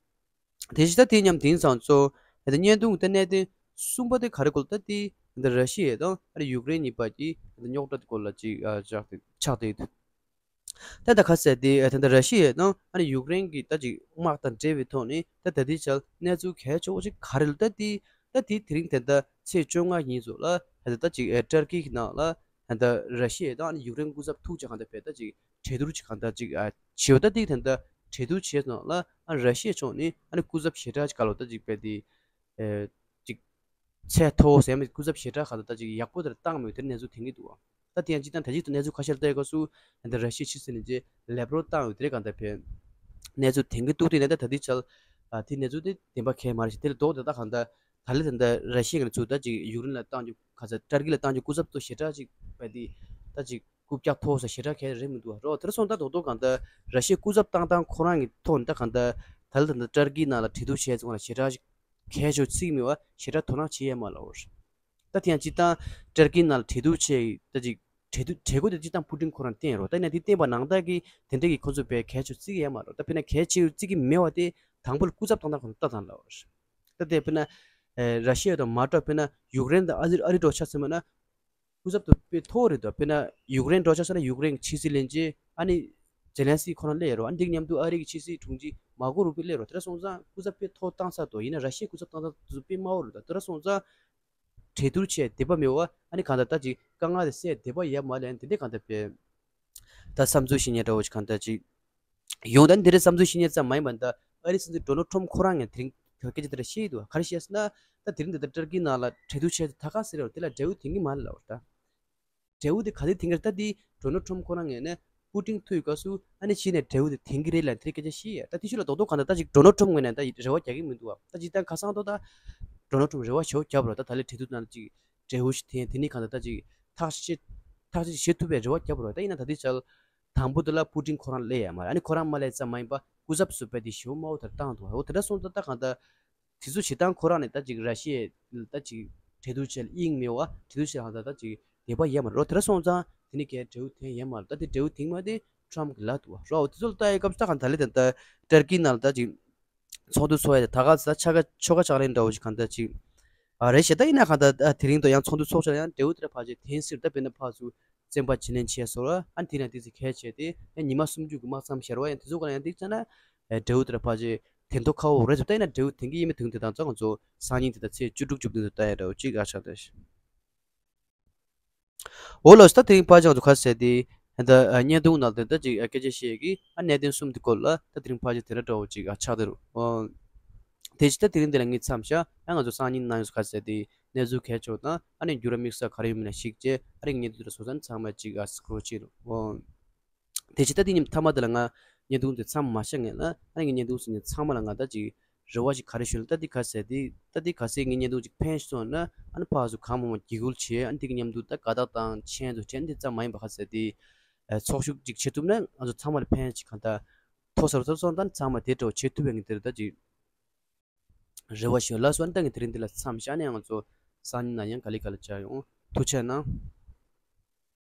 དེ་བཞིན་ད་དེ་མཉམ་དེང་སང་ཚོ་ད་ལྟ་བརྙན་ཐུང་ད་གནད་དོན་གསུམ་པ་དེ་ག་རེ་སྐོར་ད་དེ་ད་ལྟ་ར་ཤི་ཡ་དང་ཨ་རི་ཡུཀ་རེན་གཉིས་བར་གྱི་ད་ལྟ་རྙོག་དྲ་དེ་སྐོར་ལ་ཅིག་ཨ་ཆགས་ཏེ་ཆགས་ཏེ་འདུག་ད་ལྟ་ག་ཟེར་ཏེ་ད་ལྟ་ར་ཤི་ཡ་དང་ཨ་ནི་ཡུཀ་རེན་གྱི་ད་ཅིག་དམག་དང་འབྲེལ་བའི་ཐོག་ནས་ད་ད་ལྟའི་ཆར་གནས་ཚུལ་གལ་ཆེ་བོ་ཅིག་ག་རེ་ལ་ད་དེ་ད་དེ་དེ་རིང་ད་ལྟ་ཚེས་བཅོ་ལྔ་ཉིན་ཚོ་ལ་ད་ལྟ་ད་ཅིག་ཨེ་ཊར་ཀི་གི་ནང་ལ་ད་ལྟ་ར་ཤི་ཡ་དང་ཨ་ནི་ཡུཀ་རེན་སྐུ་ཚབ་ཐུག་ཅིག་གང་ལྟར་བས་ད་ཅིག་གྲོས་བསྡུར་ཅིག་གང་ལྟར་ཅིག་ཨ་བྱེད་པ་ད་དེ་ད་ལྟ་གྲོས་བསྡུར་བྱས་སོང་ལ་ཨ་ར་ཤི་ཡ་ཕྱོགས་ནས་ཨ་ནི་སྐུ་ཚབ་ཞེ་དྲག་ཅིག་ག་ལོ་ད་ཅིག་བས་དེ། ཨེ། ཅིག་ཚད་མཐོ་བོ་ཟེར་མི་སྐུ་ཚབ་ཞེ་དྲག་ག་ད་ད་ཅིག་ཡག་པོ་དེར་བཏང་མེད་དེར་གནས་ཚུལ་ཐོན་གྱི་འདུག་བ། ད་དེ་ཡང་སྤྱིར་བཏང་ད་ཅིག་ཏུ་གནས་ཚུལ་ཁ་ཤས་ལ་ལྟ་ཡི་སྐབས་སུ་ད་ར་ཤི་ཡ་ཕྱི་སྲིད་ནས་ཅིག་ལེབ་རོབ་བཏང་ཡོད་དེ་རེད་གང་ལྟར་བས། གནས་ཚུལ་ཐོན་གྱི་འདུག་དེ་ནས་ད་ད་དེ་ཆར་ཨ་དེ་གནས་ཚུལ་དེ་བདེན་པ་གས་མ་རེད་ཤག་དེ་ལ་ལྡོག་དེ་ད་གང་ལྟར་ད་ལས་ད་ད་ར་ཤི་ཡ་ངས་ཚུར་ད་ཅིག་ཡུཀ་རེན་ལ་བཏང་རྒྱུ་ག་ཚ་ཏར་ཀི་ལ་བཏང་རྒྱུ་སྐུ་ཚབ་ཚོ་ཞེ་དྲག་ཅིག་བས་དེ་ད་ཅིག་རྐུབ་བཀྱག་མཐོ་ས་ཞེ་དྲག་གས་རེད་མི་འདུག་བ། རོགས་དེར་སོང་ད་རྡོག་རྡོག་གང་ལྟར་ར་ཤི་ཡ་སྐུ་ཚབ་བཏང་སྟངས་ཁོ་རང་གི་ཐོག་ནས་ད་གང་ལྟར་ད་ལས་ད་ད་ཏར་ཀི་ནང་ལ་གྲོས་བསྡུར་བྱས་ཚུལ་ལ་ཞེ་དྲག་ཅིག་གལ་ཆེ་བརྩི་གི་མེད་པ་ཞེ་དྲག་དོ་སྣང་བྱེད་ཡས་མ་ལབ་པར། ད་དེ་ཡང་སྤྱིར་བཏང་ཏར་ཀི་ནང་ལ་གྲོས་བསྡུར་བྱས་ད་ཅིག་གྲོས་བསྡུར་གྲོས་འགོ་དེ་སྤྱིར་བཏང་པུ་ཏིན་ཁོ་རང་བསྟན་རོགས། ད་ཡིན་ན་དེ་བསྟན་པ་ནང་ལྟར་གྱི་དེ་འདྲ་གི་ཁོ་ཚོ་བས་གལ་ཆེ་བརྩི་གི་ཡས་མ་རོགས། ད་དཔེར་ན་གལ་ཆེ་བརྩི་གི་མེད་པ་དེ་དང་པོ་ལ་སྐུ་ཚབ་བཏང་སྟངས་ཁོ་རང་ལྟ་དང་ལབ་པར། ད་དེ་དཔེར་ན་ ཨེ་ར་ཤི་ཡ་དང་མ་འདྲ་བ་དཔེར་ན་ཡུཀ་རེན་དང་ཨ་རི་ཨ་རི་འགྲོ་ཆ་ཟེར་མ་ན་སྐུ་ཚབ་དེ་དཔེ་མཐོ་བོ་རེད་དོ། དཔེར་ན་ཡུཀ་རེན་འགྲོ་ཆ་ཟེར་ན་ཡུཀ་རེན་ཕྱི་སྲིད་བློན་ཆེན་ཨ་ནི་ཛེ་ལན་སི་ཁོ་རང་སླེབས་ཡོད་རེད། ཨ་ནི་འདི་མཉམ་དུ་ཨ་རི་གི་ཕྱི་སྲིད་དྲུང་ཆེ་མར་ཀོ་རུ་པི་སླེབས་རེད། དེ་འདྲ་སོང་ཙང་སྐུ་ཚབ་དཔེ་མཐོ་བཏང་ས་དོ། ཡིན་ན་ར་ཤི་ཡའི་སྐུ་ཚབ་བཏང་ས་དེ་ཚོ་དཔེ་དམའ་བོ་རེད་དོ། དེ་འདྲ་སོང་ཙང་གྲོས་བསྡུར་བྱས་བདེ་བ་མེད་པ། ཨ་ནི་གང་ལྟར་ད་ཅིག་དཀའ་ངལ་དེ་སེལ་བདེ་བ་ཡོད་མ་རེད། དེ་འདྲའི་གང་ལྟར་དཔེ་ད་བསམ་ཚུལ་བཤད་མཁན་འདྲ་བོ་ཞིག་གང་ལྟར་ཅིག་ཡོང་། ད་འདི་རེད། བསམ་ཚུལ་བཤད་མཁན་ཙམ་མ་ཡིན་པ་ད་ཨ་རིའི་སྲིད་འཛིན་ཌོ་ནལ་ཊམ་ཁོ་རང་ངས་དེ་རིང་སྐད་ཆ་དེ་འདྲ་བཤད་ཀྱི་འདུག་ག་རེ་བཤད་ཟེར་ན། ད་དེ་རིང་འདི་ལྟར་ཏུར་ཀི་ནང་ལ་གྲོས་བསྡུར་བྱས་ཏེ་ད་ག་ཟེར་རེད། དེ་ལ་འབྲས་བུ་ཐོན་གྱི་མ་རེད་ལབ་པ་ད། འབྲས་བུ་དེ་ག་དེ་ཐོན་གྱི་རེད། ད་དེ་ཌོ་ནལ་ཊམ་ཁོ་རང་ངས་ནས་པུ་ཏིན་ཐུག་ཡོད་སྐབས་སུ་ཨ་ནི་ཕྱིན་ནས་འབྲས་བུ་དེ་ཐོན་གྱི་རེད་ལབ་དེ་རིང་སྐད་ཆ་བཤད་ཡ། ད་དེ་ཤུ་ལ་རྡོག་རྡོག་གང་ལྟར་ད་ཅིག་ཌོ་ནལ་ཊམ་ངོས་ནས་ད་རེ་བ་རྒྱག་གི་མི་འདུག་བ། ད་ཅིག་ད་ཁ་སང་ཐོག་ད་ཌོ་ནལ་ཊམ་རེ་བ་ཞེ་པོ་བརྒྱབ་རོགས། ད་ད་ལས་གྲོས་བསྡུར་ནང་ལ་ཅིག་འབྲས་བུ་ཞིག་ཐོན། དེ་ནས་གང་ལྟར་ད་ཅིག་ཐག་ཆོད་ཐག་ཆོད་བྱེད་ཐུབ་པའི་རེ་བ་བརྒྱབ་རོགས། ད་ཡིན་ན་ད་ལྟའི་ཆར་དང་པོ་དེ་ལ་པུ་ཏིན་ཁོ་རང་སླེབས་ཡ་མ་རེད། ཨ་ནི་ཁོ་རང་མ་སླེབས་ཙམ་མ་ཡིན་པ་སྐུ་ཚབ་ཟུར་པ་དེ་ཞེ་པོ་དམའ་བོ་དེར་བཏང་འདུག་འོ་དེ་འདྲ་སོང་ཙང་ད་གང་ལྟར་དེ་ཚོ་བྱེད་སྟངས་ཁོ་རང་ནས་ད་ཅིག་ར་ཤི་ཡའི་ད་ཅིག་གྲོས་བསྡུར་བྱེད་ལ་དབྱིངས་མེད་པ། གྲོས་བསྡུར་བྱེད་ལ་གང་ལྟར་ད་ཅིག་བདེ་བ་ཡོད་མ་རེད། འོ་དེ་འདྲ་སོང་ཙང་དེ་ནི་གའི་འབྲས་བུ་ཐོན་ཡོད་མ་རེད། ད་དེ་འབྲས་བུ་ཐོན་མ་དེ་ཊམ་གི་ལ་འདུག་བ། རོ་དེ་ཚོ་ལ་ལྟ་ཡའི་སྐབས་སུ་ད་གང་ལྟར་ལས་ད་ད་ཏུར་ཀི་ནང་ལ་ད་ཅིག་ཚོགས་འདུ་ཚོགས་ཡ་དེ་ད་ག་ས་ཆ་ག་ཆོ་ག་ཆག་རན་འདྲ་བོ་ཞིག་གང་ལྟར་ཅིག་ཨ་རེད་ཤག་ད་ཡིན་ན་གང་ལྟར་ཨ་དེ་རིང་དུ་ཡང་ཚོགས་འདུ་ཚོགས་ཆོག་ཡང་འབྲས་བུ་དེ་འདྲ་ཕལ་ཆེར་ཐོན་སྲིད། ད་དཔེར་ན་ཕར་ཚུར་བཙན་པ་བྱེད་ལེན་བྱས་སོང་ར། ཨ་དེ་ན་དེ་ཚོ་གལ་ཆེ་དེ་ཡང་ཉི་མ་སུམ་ཅུ་གི་དམག་མཚམས་བཞག་ར་བ། ཡང་དེ་ཚོ་ག་ལ་ཡང་འདི་ཙ་ན་ཨ་འབྲས་བུ་དེ་འདྲ་ཕལ་ཆེར་ཐོན་མདོག་ཁ་པོ་རེད་ཟེར། ད་ཡིན་ན་འབྲས་བུ་ཐོན་གྱི་ཡིན་མིན་ཐོན་དེ་དང་ཙང་ང་ཚོ་སང་ཉིན་དེ་ད་ཚེས་བཅུ་དྲུག་བཅུ་བདུན་དུ་ལྟ་ཡ་འདྲ་བོ་ཅིག་ཨ་ཆགས་ད། འོ་ལགས་སོ། ད་དེ་རིང་ཕལ་ཆེར་ང་ཚོ་ག་ཟེར་དེ་ད་བརྙན་ཐུང་ནང་དེ་ད་ཅིག་སྐད་ཆ་བཤད་ཀྱི་ཨ་གནད་དོན་གསུམ་དེ་སྐོར་ལ་ད་དེ་རིང་ཕལ་ཆེར་དེ་འདྲ་འདྲ་བོ་ཅིག་ཨ་ཆགས་བསྡད་རེད། ཨོ། དེ་ཅི་ད་དེ་རིང་འདི་ལ་ངས་མཚམས་བཞག་ཨ་ང་ཚོ་སང་ཉིན་ནང་ཡོང་ས་ག་ཟེར་དེ་གནས་ཚུལ་གལ་ཆེ་བ་དང་ཨ་ནི་འགྱུར་བ་དམིགས་བསལ་ག་རེ་ཡོད་མིན་ལ་གཞིགས་བྱས་ཨ་རིང་གནས་ཚུལ་དེ་ཚོ་ཚང་མ་ཅིག་ཨ་སྐོར་བྱེད་རོགས། ཨོ། དེ་ཅི་ད་དེ་ཉིན་མཐའ་མ་དེ་ལ་ང་བརྙན་ཐུང་དེ་མཚམས་མ་བཞག་ངེས་ལ་ཨ་ནི་ངས་བརྙན་ཐུང་ཟིན་ནས་ཚང་མ་ལ་ང་ད་ཅིག་རེ་བ་ཞིག་ག་རེ་ཞུ་ལ། ད་འདི་ག་ཟེར་དེ་ད་འདི་ག་ཟེར་ངས་བརྙན་ཐུང་ཅིག་ཕན་ཞིག་སོང་ན་ཨ་ནི་ཕར་ཚུར་གང་མང་མང་འགྱིག་སྐུལ་བྱས་ཨ་ནི་འདི་གི་མཉམ་དུ་ད་དགའ་རྟགས་དང་མཆན་དུ་དྲན་འདི་ཙམ་མ་ཡིན་པ་ག་ཟེར་དེ་ཚོགས་ཞུགས་ཅིག་བྱེད་ཐུབ་ན་ང་ཚོ་ཚང་མ་ལ་ཕན་ཅིག་གང་ལྟར་ཐོགས་ས་རུ་ཐོགས་སོང་། ད་ཚང་མ་དེ་འདྲ་བོ་བྱེད་ཐུབ་པའི་ངས་དེར་ད་ཅིག་རེ་བ་ཞུ་ལགས་སོ། ཨ་ནི་ད་ངས་དེ་རིང་འདི་ལ་མཚམས་བཞག་ནས་ང་ཚོ་སང་ཉིན་ན་ཡང་ག་ལེ་ག་ལེ་བཅར་ཡོང་། ཐུགས་རྗེ་གནང་།